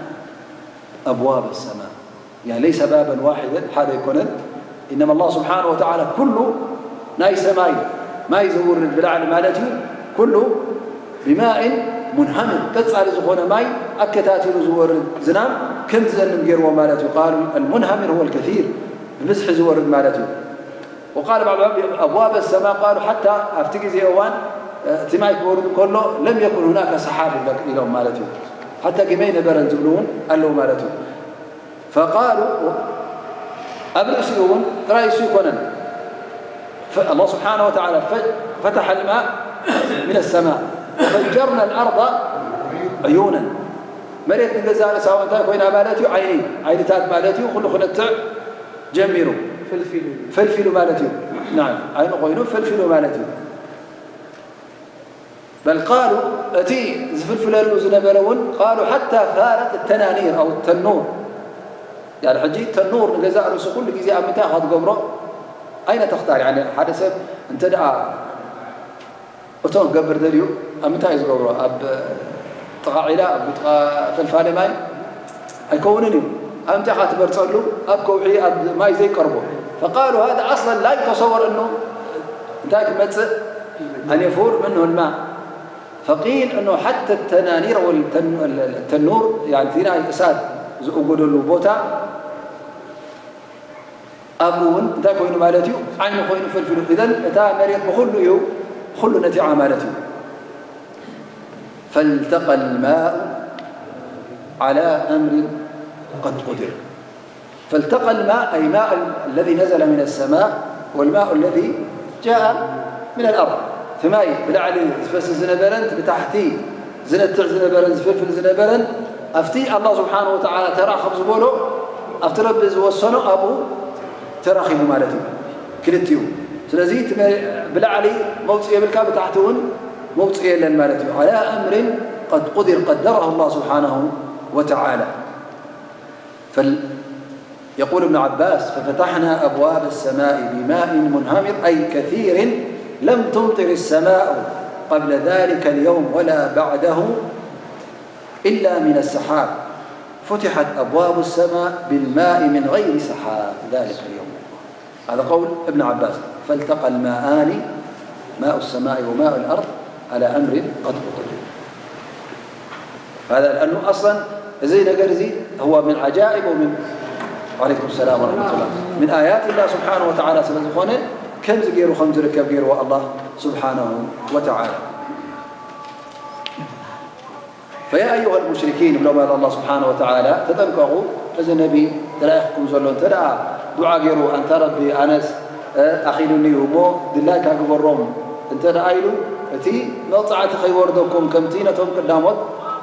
أبواب السماء يعني ليس بابا واحدا ሓደ ኣይኮነን إنما الله سبحانه وتعالى ኩሉ ናይ ሰማይ ማይ ዝውርድ ብላዕሊ ማለት እዩ ኩሉ بماء منهمر ቀፃሊ ዝኾነ ማይ ኣከታቲሉ ዝወርድ ዝናም ከም ዝዘንም ገይርዎ ማለት እዩ قالوا المنهمر هو الكثير ብብዝሒ ዝወርድ ማለት እዩ وقال بعض العلماء أبواب السماء قالوا حتى ኣብቲ ግዜ እዋን እቲ ማይ ክወርድ ከሎ لم يكن هناك سحاب ኢሎም ማለት እዩ ሓታ ግመ ኣይነበረን ዝብሉ እውን ኣለዉ ማለት እዩ فقالوا ኣብ ርእሲኡ እውን ጥራይ እሱ ኣይኮነን الله سبحانه وتعالى فتح الماء من السماء ففجرنا الأرض عيونا መሬት ንገዛእ ርእሳ እንታይ ኮይና ማለት እዩ ዓይኒ ዓይንታት ማለት እዩ ኩሉ ክነትዕ ጀሚሩ ፈልፊሉ ማለት እዩ። ናም ዓይኑ ኮይኑ ፈልፊሉ ማለት እዩ። በል ቃሉ እቲ ዝፍልፍለሉ ዝነበረ እውን ቃሉ ሓታ ፋረት ተናኒር ኣው ተኑር ያል ሕጂ ተኑር ንገዛእ ርእሱ ኩሉ ግዜ ኣብ ምንታይ ኢኻ ትገብሮ? ኣይነ ተኽታር ያኒ ሓደ ሰብ እንተ ደኣ እቶም ክገብር ደልዩ ኣብ ምንታይ እዩ ዝገብሮ? ኣብ ጥቓ ዒላ ኣብ ጥቓ ፈልፋሊ ማይ ኣይከውንን እዩ። ኣብ እንታይ ኢኻ ትበርፀሉ? ኣብ ከውሒ ኣብ ማይ ዘይቀርቦ። فقالوا هذا أصلا لا يتصور أنه እንተ እንታይ ክመጽእ? أن يفور منه الماء فقيل أنه حتى التنانير والتنور يعني እቲ ናይ እሳት ዝእጎደሉ ቦታ ኣብኡ እውን እንታይ ኮይኑ ማለት እዩ? ዓይኒ ኮይኑ ፍልፍሉ። إذن እታ መሬት ብኹሉ እዩ፣ ብኹሉ ነቲዓ ማለት እዩ። فالتقى الماء على أمر قد قدر. فالتقى الماء أي ماء الذي نزل من السماء والماء الذي جاء من الأرض. እቲ ማይ ብላዕሊ ዝፈስስ ዝነበረን ብታሕቲ ዝነትዕ ዝነበረን ዝፍልፍል ዝነበረን ኣብቲ ኣላህ ስብሓነ ወተዓላ ተራ ከም ዝበሎ ኣብቲ ረቢ ዝወሰኖ ኣብኡ ተራኺቡ ማለት እዩ ክልቲኡ። ስለዚ እቲ መ- ብላዕሊ መውፅእ የብልካ፣ ብታሕቲ እውን መውፅእ የለን ማለት እዩ። على أمر قد قدر قدره الله سبحانه وتعالى. فال- يقول ابن عباس: ففتحنا أبواب السماء بماء منهمر، أي كثير، لم تمطر السماء قبل ذلك اليوم ولا بعده إلا من السحاب، فتحت أبواب السماء بالماء من غير سحاب ذلك اليوم. هذا قول ابن عباس. فالتقى الماءان، ماء السماء وماء الأرض، على أمر قد قدر. هذا لأنه أصلا እዚ ነገር እዚ هو من عجائب ومن، عليكم السلام ورحمة الله، من آيات الله سبحانه وتعالى ስለ ዝኾነ ከምዚ ገይሩ ከም ዝርከብ ገይርዎ ኣላህ ስብሓነሁ ወተዓላ። فيا أيها المشركين ይብሎም ኣሎ ኣላህ ስብሓነሁ ወተዓላ፣ ተጠንቀቑ፣ እዚ ነቢ ተላኢኽኩም ዘሎ እንተ ደኣ ዱዓ ገይሩ፣ ኣንታ ረቢ ኣነስ ኣኺሉኒ እዩ እሞ ድላይካ ግበሮም እንተ ደኣ ኢሉ፣ እቲ መቕጻዕቲ ከይወርደኩም ከምቲ ነቶም ቀዳሞት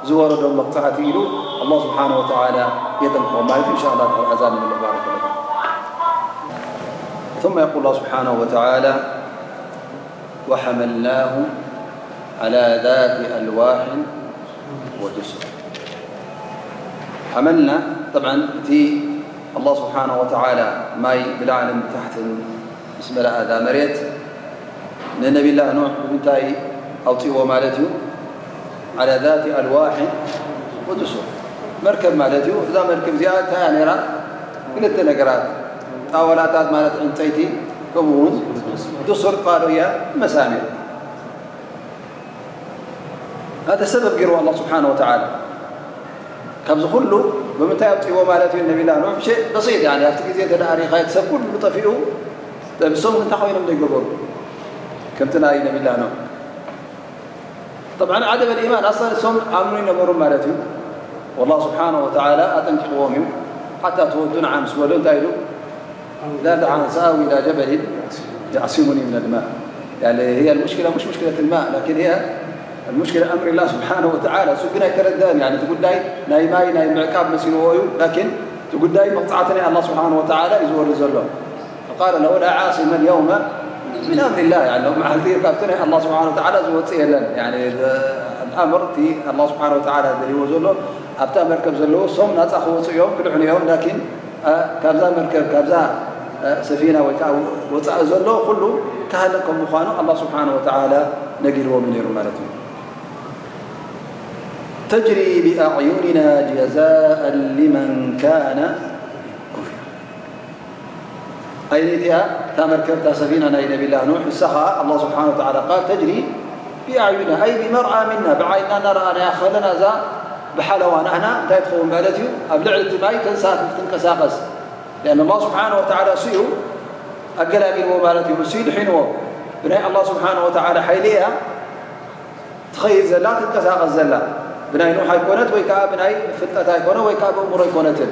ዝወረዶም መቕጻዕቲ ኢሉ ኣላህ ስብሓነሁ ወተዓላ የጠንቅቖም ማለት እዩ። ኢንሻ ኣላህ ድሕሪ ኣዛን ንምልእ። ባረከ ላሁ ፊኩም። ثم يقول الله سبحانه وتعالى: وحملناه على ذات ألواح ودسر. حملنا، طبعا، እቲ ኣላህ ስብሓነሁ ወተዓላ ማይ ብላዕልን ብታሕትን ምስ መለኣ እዛ መሬት ንነቢላህ ኑሕ ብምንታይ ኣውፅእዎ ማለት እዩ? على ذات ألواح ودسر። መርከብ ማለት እዩ። እዛ መርከብ እዚኣ እንታይ እያ ነይራ? ክልተ ነገራት፣ ጣወላታት ማለት ዕንፀይቲ፣ ከምኡ እውን ዱሱር ቃሉ እያ፣ መሳሚር። هذا سبب ገይሩ ኣላህ ስብሓነሁ ወተዓላ። ካብዚ ኩሉ ብምንታይ ኣውፅእዎ ማለት እዩ? ነቢላ ኑሕ ሸእ በሲጥ፣ ያኒ ኣብቲ ግዜ እንተ ደኣ ሪእኻ እቲ ሰብ ኩሉ ጠፊኡ፣ እሶም እንታይ ኮይኖም ዘይገበሩ? ከምቲ ናይ ነቢላ ኑሕ። طبعا عدم الإيمان أصلا እሶም ኣምኑ ይነበሩ ማለት እዩ። والله سبحانه وتعالى ኣጠንቂቕዎም እዩ። ሓታ ተወዱ ንዓ ምስ በሉ እንታይ ኢሉ? لا دعا سآوي إلى جبل يعصمني من الماء. يعني هي المشكلة مش مشكلة الماء، لكن هي المشكلة أمر الله سبحانه وتعالى. እሱ ግን ኣይተረድአን። يعني እቲ ጉዳይ ናይ ማይ ናይ ምዕቃብ መሲልዎ እዩ። لكن እቲ ጉዳይ መቕጻዕቲ ናይ ኣላህ ስብሓነሁ ወተዓላ እዩ ዝወርድ ዘሎ። فقال له لا عاصم اليوم من أمر الله. يعني ሎም መዓልቲ ካብቲ ናይ ኣላህ ስብሓነሁ ወተዓላ ዝወፅእ የለን። يعني الأمر እቲ ኣላህ ስብሓነሁ ወተዓላ ደልይዎ ዘሎ ኣብታ መርከብ ዘለዉ እሶም ናፃ ክወፁ እዮም፣ ክድሕኑ እዮም። لكن ካብዛ መርከብ፣ ካብዛ ሰፊና ወይ ከዓ ወፃኢ ዘሎ ኩሉ ክሃልቅ ከም ምዃኑ ኣላህ ስብሓነሁ ወተዓላ ነጊርዎም እዩ ነይሩ ማለት እዩ። تجري بأعيننا جزاء لمن كان كفر. ኣይነይቲያ እታ መርከብ እታ ሰፊና ናይ ነቢላ ኑሕ እሳ ኸዓ ኣላህ ስብሓነሁ ወተዓላ ቃል تجري بأعيننا أي بمرأى منا ብዓይንና እናረኣናያ ከለና እዛ ብሓለዋ ናህና እንታይ ትኸውን ማለት እዩ? ኣብ ልዕሊ እቲ ማይ ተንሳፍፍ ትንቀሳቐስ። لأن الله سبحانه وتعالى እሱ እዩ ኣገላጊልዎ ማለት እዩ። እሱ እዩ ድሒንዎ። ብናይ ኣላህ ስብሓነሁ ወተዓላ ሓይሊ እያ ትኸይድ ዘላ ትንቀሳቐስ ዘላ። ብናይ ኑሕ ኣይኮነት ወይ ከዓ ብናይ ፍልጠት ኣይኮነ ወይ ከዓ ብእምሮ ኣይኮነትን።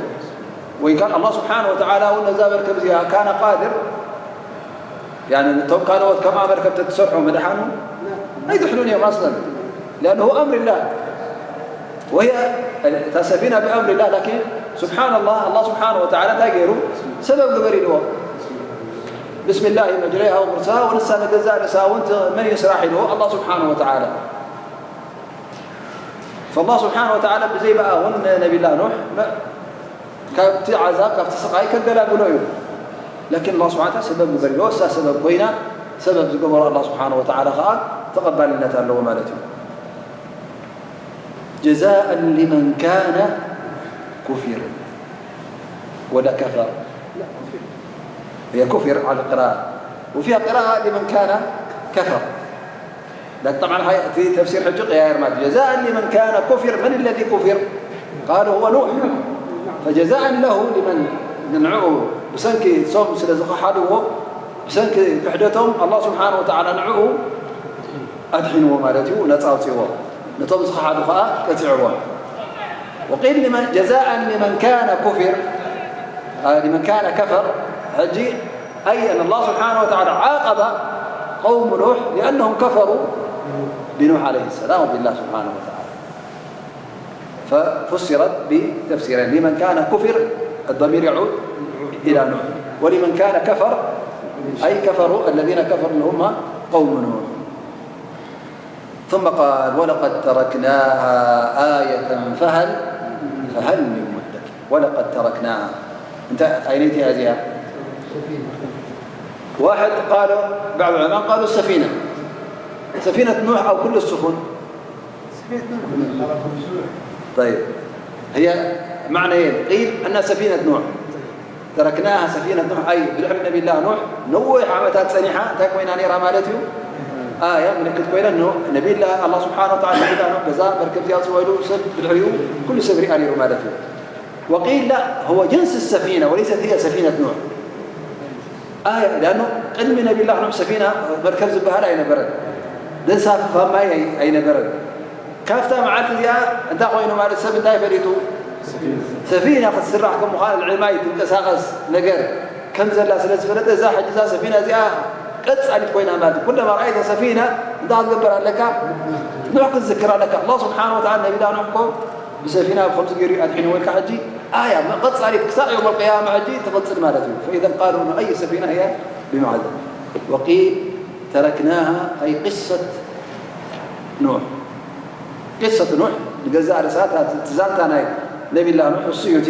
ወይ ከዓ ኣላህ ስብሓነሁ ወተዓላ እውን ነዛ መርከብ እዚኣ ካነ ቃድር يعني እቶም ካልኦት ከምኣ መርከብ ተትሰርሑ ምድሓኑ ኣይድሕኑን እዮም ኣስለን። لأنه أمر الله وهي እታ ሰፊና بأمر الله لكن سبحان الله ኣላህ ስብሓነሁ ወተዓላ እንታይ ገይሩ ሰበብ ግበር ኢልዎ። بسم الله مجريها ومرساها ونسى نجزاء نساون من يسرح له الله سبحانه وتعالى. فالله سبحانه وتعالى ብዘይ ብኣ እውን ነቢላ ኑሕ ካብቲ ዓዛብ ካብቲ ስቃይ ከገላግሎ እዩ። لكن الله سبحانه وتعالى ሰበብ ግበር ኢልዎ እሳ ሰበብ ኮይና ሰበብ ዝገበሮ الله سبحانه وتعالى ከዓ ተቐባልነት ኣለዎ ማለት እዩ። جزاء لمن كان كفر ولا كفر. هي كفر على القراءة وفيها قراءة لمن كان كفر. طبعا هاي في تفسير حج قياير ما جزاء لمن كان كفر. من الذي كفر؟ قالوا هو نوح. فجزاء له لمن ንዕኡ ብሰንኪ ሶም ስለ ዝኸሓድዎ ብሰንኪ ክሕደቶም ኣላህ ስብሓን ወተዓላ ንዕኡ ኣድሒንዎ ማለት እዩ፣ ነፃ ኣውፅዎ። ነቶም ዝኸሓዱ ከዓ ቀፂዕዎም። وقيل لمن جزاء لمن كان كفر، آه، لمن كان كفر. ሕጂ أي أن الله سبحانه وتعالى عاقب قوم نوح لأنهم كفروا بنوح عليه السلام وبالله سبحانه وتعالى. ففسرت بتفسيرين: لمن كان كفر، الضمير يعود إلى نوح، ولمن كان كفر، أي كفروا الذين كفروا اللي هم قوم نوح. ثم قال: ولقد تركناها آية فهل، فهل من مدكر. ولقد تركناها. أنت أين أنت هذه؟ واحد قالوا، بعض العلماء قالوا السفينة، سفينة نوح أو كل السفن. طيب، هي معنيين. قيل أن سفينة نوح تركناها سفينة نوح، أي ብድሕሪ ነቢላ ኑሕ ነዊሕ ዓመታት ጸኒሓ እንታይ ኮይና ነይራ ማለት እዩ? ኣያ ምልክት ኮይና። ነቢላ ኣላ ስብሓን ወተዓላ ነቢላ ኑሕ በዛ መርከብ እዚኣ ዝወይሉ ሰብ ብድሕሪኡ ኩሉ ሰብ ሪኣ ነይሩ ማለት እዩ። وقيل لا، هو جنس السفينة وليست هي سفينة نوح. ኣያ ዳኖ ቅድሚ ነቢላ ኑሕ ሰፊና መርከብ ዝበሃል ኣይነበረን። ዘንሳፍፍ ኣብ ማይ ኣይ- ኣይነበረን። ካብታ መዓልቲ እዚኣ እንታይ ኮይኑ ማለት ሰብ እንታይ ፈሊጡ? ሰፊና ክትስራሕ ከም ምዃን ልዕሊ ማይ ትንቀሳቐስ ነገር ከም ዘላ ስለ ዝፈለጠ እዛ ሕጂ እዛ ሰፊና እዚኣ ቀጻሊት ኮይና ማለት እዩ። ኩለማ ረኣይታ ሰፊና እንታይ ክትገብር ኣለካ? ኑሕ ክትዝክር ኣለካ። ኣላህ ስብሓን ወተዓላ ነቢላ ኑሕ እኮ ብሰፊና ከምዚ ገይሩ ኣድሒንዎ ኢልካ ሕጂ ኣያ ቀጻሊት ክሳዕ የውም ኣልቅያማ ሕጂ ትቕጽል ማለት እዩ። فإذا قالوا أي سفينة هي بمعنى وقيل تركناها أي قصة ኑሕ ቅሰት ኑሕ ንገዛእ ርእሳ እታ ትዛንታ ናይ ነቢላ ኑሕ እሱ እዩ እቲ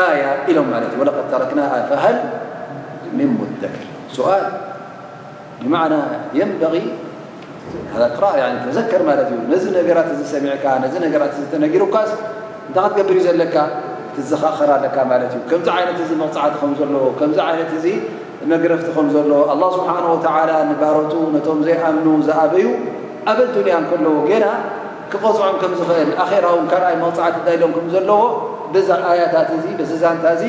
ኣያ ኢሎም ማለት እዩ። ولقد تركناها فهل من مدكر. سؤال بمعنى ينبغي هذا إقرار، يعني تذكر ማለት እዩ። ነዚ ነገራት እዚ ሰሚዕካ ነዚ ነገራት እዚ ተነጊሩካስ እንታይ ክትገብር እዩ ዘለካ? ትዘኻኸር ኣለካ ማለት እዩ። ከምዚ ዓይነት እዚ መቕፃዕቲ ከም ዘለዎ ከምዚ ዓይነት እዚ መግረፍቲ ከም ዘሎ ኣላህ ስብሓነ ወተዓላ ንባሮቱ ነቶም ዘይኣምኑ ዝኣበዩ ኣብ ኣዱንያ እንከለዉ ጌና ክቐፅዖም ከም ዝኽእል ኣኼራ እውን ካልኣይ መቕፃዕቲ እንታይ ኢሎም ከም ዘለዎ በዛ ኣያታት እዚ በዚ ዛንታ እዚ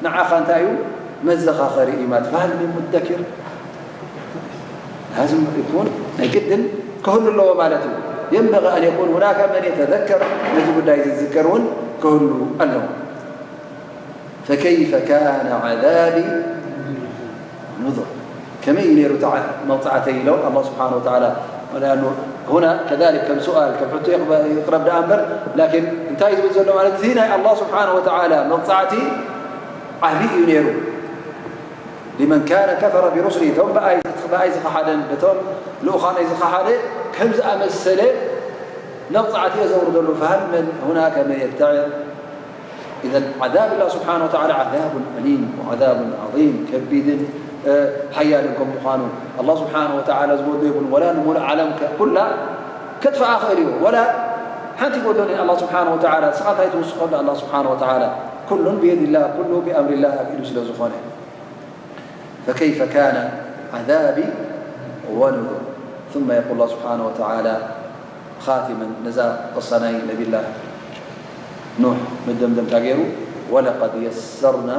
ንዓኻ እንታይ እዩ መዘኻኸሪ እዩ ማለት فهل من مدكر لازم يكون ናይ ግድን ክህሉ ኣለዎ ማለት እዩ ينبغي أن يكون هناك من يتذكر ነዚ ጉዳይ ዝዝከር እውን ክህሉ ኣለዎ فكيف كان عذابي ونذر. ከመይ እዩ ነይሩ እታ መቕፃዕተይ ኢሎም ኣላህ ስብሓን ወተዓላ። ወላኑ ሁና ከዛሊክ ከም ሱኣል ከም ሕቶ ይቕረብ ደኣ እምበር ላኪን እንታይ ዝብል ዘሎ ማለት እዚ ናይ ኣላህ ስብሓን ወተዓላ መቕፃዕቲ ዓብዪ እዩ ነይሩ። ሊመን ካነ ከፈረ ቢሩስሊ እቶም ብኣይ ብኣይ ዝኸሓደን በቶም ልኡኻነይ ዝኸሓደ ከም ዝኣመሰለ መቕፃዕቲ እየ ዘውርደሉ ፈሃል መን ሁናከ መን የተዕር إذا عذاب الله سبحانه وتعالى عذاب أليم وعذاب عظيم ከቢድን ሓያልን ከም ምዃኑ ኣላህ ስብሓን ወተዓላ ዝጎድሎ የብሉን ወላ ንሙሉእ ዓለም ኩላ ከጥፍኣ ኽእል እዩ ወላ ሓንቲ ጎዶን ኣላህ ስብሓን ወተዓላ ንስኻ እንታይ ትውስኸሉ ኣላህ ስብሓን ወተዓላ ኩሉን ብየድላህ ኩሉ ብኣምሪላህ ኣብ ኢዱ ስለ ዝኾነ فكيف كان عذابي ونذر ثم يقول الله سبحانه وتعالى خاتما ነዛ ቅሳ ናይ ነቢላህ ኑሕ መደምደምታ ገይሩ ولقد يسرنا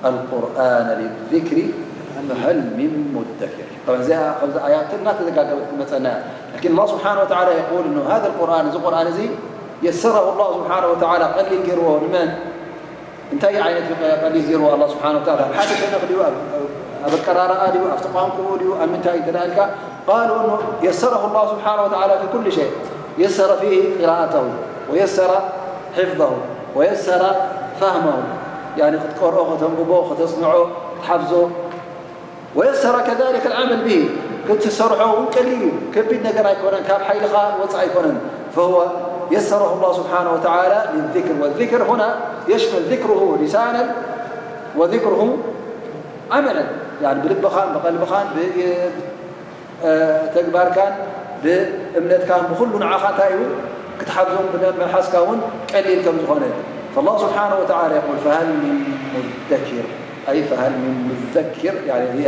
القرآن للذكر فهل من مدكر እዚኣ ከምዚ ኣያት እናተዘጋገበት ትመፀና እያ لكن الله سبحانه وتعالى يقول أنه هذا القرآن እዚ ቁርኣን እዚ يسره الله سبحانه وتعالى ቀሊል ገይርዎ ንመን እንታይ ዓይነት ቀሊል ገይርዎ ኣላ ስብሓን ወተዓላ ኣብ ሓደ ሸነኽ ድዩ ኣብ ኣቀራርኣ ድዩ ኣብቲ ቋንቋኡ ድዩ ኣብ ምንታይ እንተ ኢልካ قالوا أنه يسره الله سبحانه وتعالى في كل شيء يسر فيه قراءته ويسر حفظه ويسر فهمه يعني ክትቀርኦ ከተንብቦ ከተስምዖ ክትሓፍዞ ويسر كذلك العمل به ክትሰርሖ እውን ቀሊል እዩ ከቢድ ነገር ኣይኮነን ካብ ሓይልኻ ወፃእ ኣይኮነን فهو يسره الله سبحانه وتعالى للذكر والذكر هنا يشمل ذكره لسانا وذكره عملا يعني ብልብኻን ብቐልብኻን ተግባርካን ብእምነትካን ብኩሉ ንዓኻ እንታይ እዩ ክትሓፍዞም ብመልሓስካ እውን ቀሊል ከም ዝኾነ فالله سبحانه وتعالى يقول فهل من مدكر أي فهل من مذكر يعني هي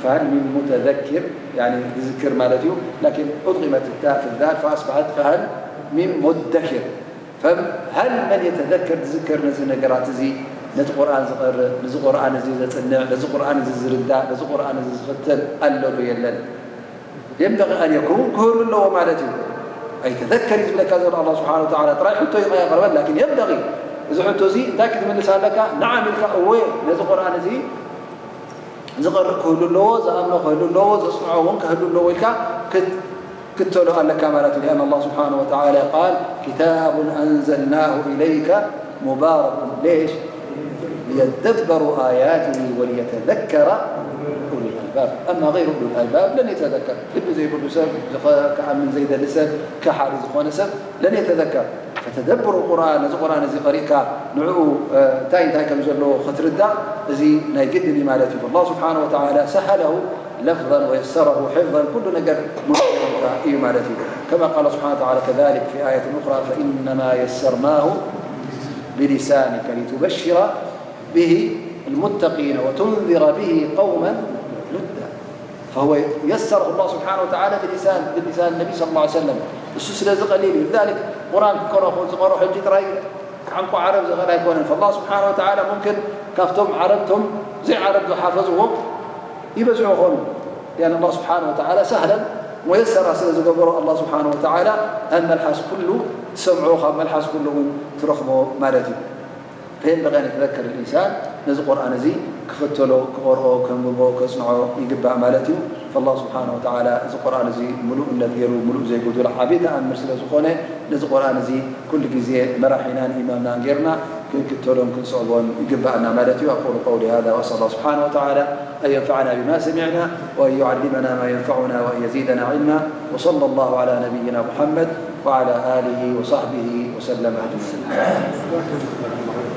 فهل من متذكر يعني ዝዝክር ማለት እዩ። لكن أدغمت التاء في الذال فأصبحت فهل من مدكر. فهل من يتذكر ዝዝክር ነዚ ነገራት እዚ፣ ነቲ ቁርኣን ዝቐርእ፣ ነዚ ቁርኣን እዚ ዘጽንዕ፣ ነዚ ቁርኣን እዚ ዝርዳእ፣ ነዚ ቁርኣን እዚ ዝኽተል ኣሎ ዶ የለን? ينبغي أن يكون ክህሉ ኣለዎ ማለት እዩ። ኣይተዘከር እዩ ዝብለካ ዘሎ ኣላህ ስብሓነ ወተዓላ። ጥራይ ሕቶ እዩ የቕርበል። ላኪን የንበጊ፣ እዚ ሕቶ እዚ እንታይ ክትምልስ ኣለካ? ነዓም ኢልካ፣ እወ፣ ነዚ ቁርኣን እዚ ዝቐርእ ክህሉ ኣለዎ፣ ዝኣምኖ ክህሉ ኣለዎ፣ ዘጽንዖ እውን ክህሉ ኣለዎ ኢልካ ክት-፣ ክትተሎ ኣለካ ማለት እዩ። لأن الله سبحانه وتعالى قال: كتاب أنزلناه إليك مبارك. ليش؟ ليدبروا آياته وليتذكر أولو الألباب. أما غير أولو الألباب لن يتذكر. ልቢ ዘይብሉ ሰብ፣ ዝኸ-፣ ክኣምን ዘይደሊ ሰብ፣ ከሓዲ ዝኾነ ሰብ ለን የተዘከር። ፈተደብሩ ቁርኣን፣ ነዚ ቁርኣን እዚ ቀሪእካ ንዕኡ፣ እ፣ እንታይ እንታይ ከም ዘለዎ ክትርዳእ፣ እዚ ናይ ግድን እዩ ማለት እዩ። الله سبحانه وتعالى سهله لفظا ويسره حفظا، ኩሉ ነገር ሙሉእ ገይሩልካ እዩ ማለት እዩ። كما قال سبحانه وتعالى كذلك في آية أخرى: فإنما يسرناه بلسانك لتبشر به المتقين وتنذر به قوما لدا. فهو يسره الله سبحانه وتعالى بلسان، بلسان النبي صلى الله عليه وسلم. እሱ ስለዚ ቀሊል እዩ። لذلك ቁርኣን ክቀርኦ፣ ዝቀርኦ ሕጂ ጥራይ ቋንቋ ዓረብ ዝኽእል ኣይኮነን። فالله سبحانه وتعالى ممكن ካብቶም ዓረብ፣ ቶም ዘይዓረብ ዝሓፈዝዎ ይበዝሑ ይኾኑ። لأن الله سبحانه وتعالى سهلا ميسرا ስለ ዝገበሮ الله سبحانه وتعالى ኣብ መልሓስ ኩሉ ትሰምዖ፣ ካብ መልሓስ ኩሉ እውን ትረኽቦ ማለት እዩ። فينبغي أن يتذكر الإنسان ነዚ ቁርኣን እዚ ክኽተሎ፣ ክቐርኦ፣ ከንብቦ፣ ከጽንዖ ይግባእ ማለት እዩ። فالله سبحانه وتعالى እዚ ቁርኣን እዚ ምሉእነት ገይሩ፣ ምሉእ ዘይጉዱል ዓቢ ተኣምር ስለ ዝኾነ፣ ነዚ ቁርኣን እዚ ኩሉ ግዜ መራሒናን ኢማምናን ገይርና ክንክተሎን ክንስዕቦን ይግባኣና ማለት እዩ። أقول قولي هذا وأسأل الله سبحانه وتعالى أن ينفعنا بما سمعنا وأن يعلمنا ما ينفعنا وأن يزيدنا علما. وصلى الله على نبينا محمد وعلى آله وصحبه وسلم أجمعين.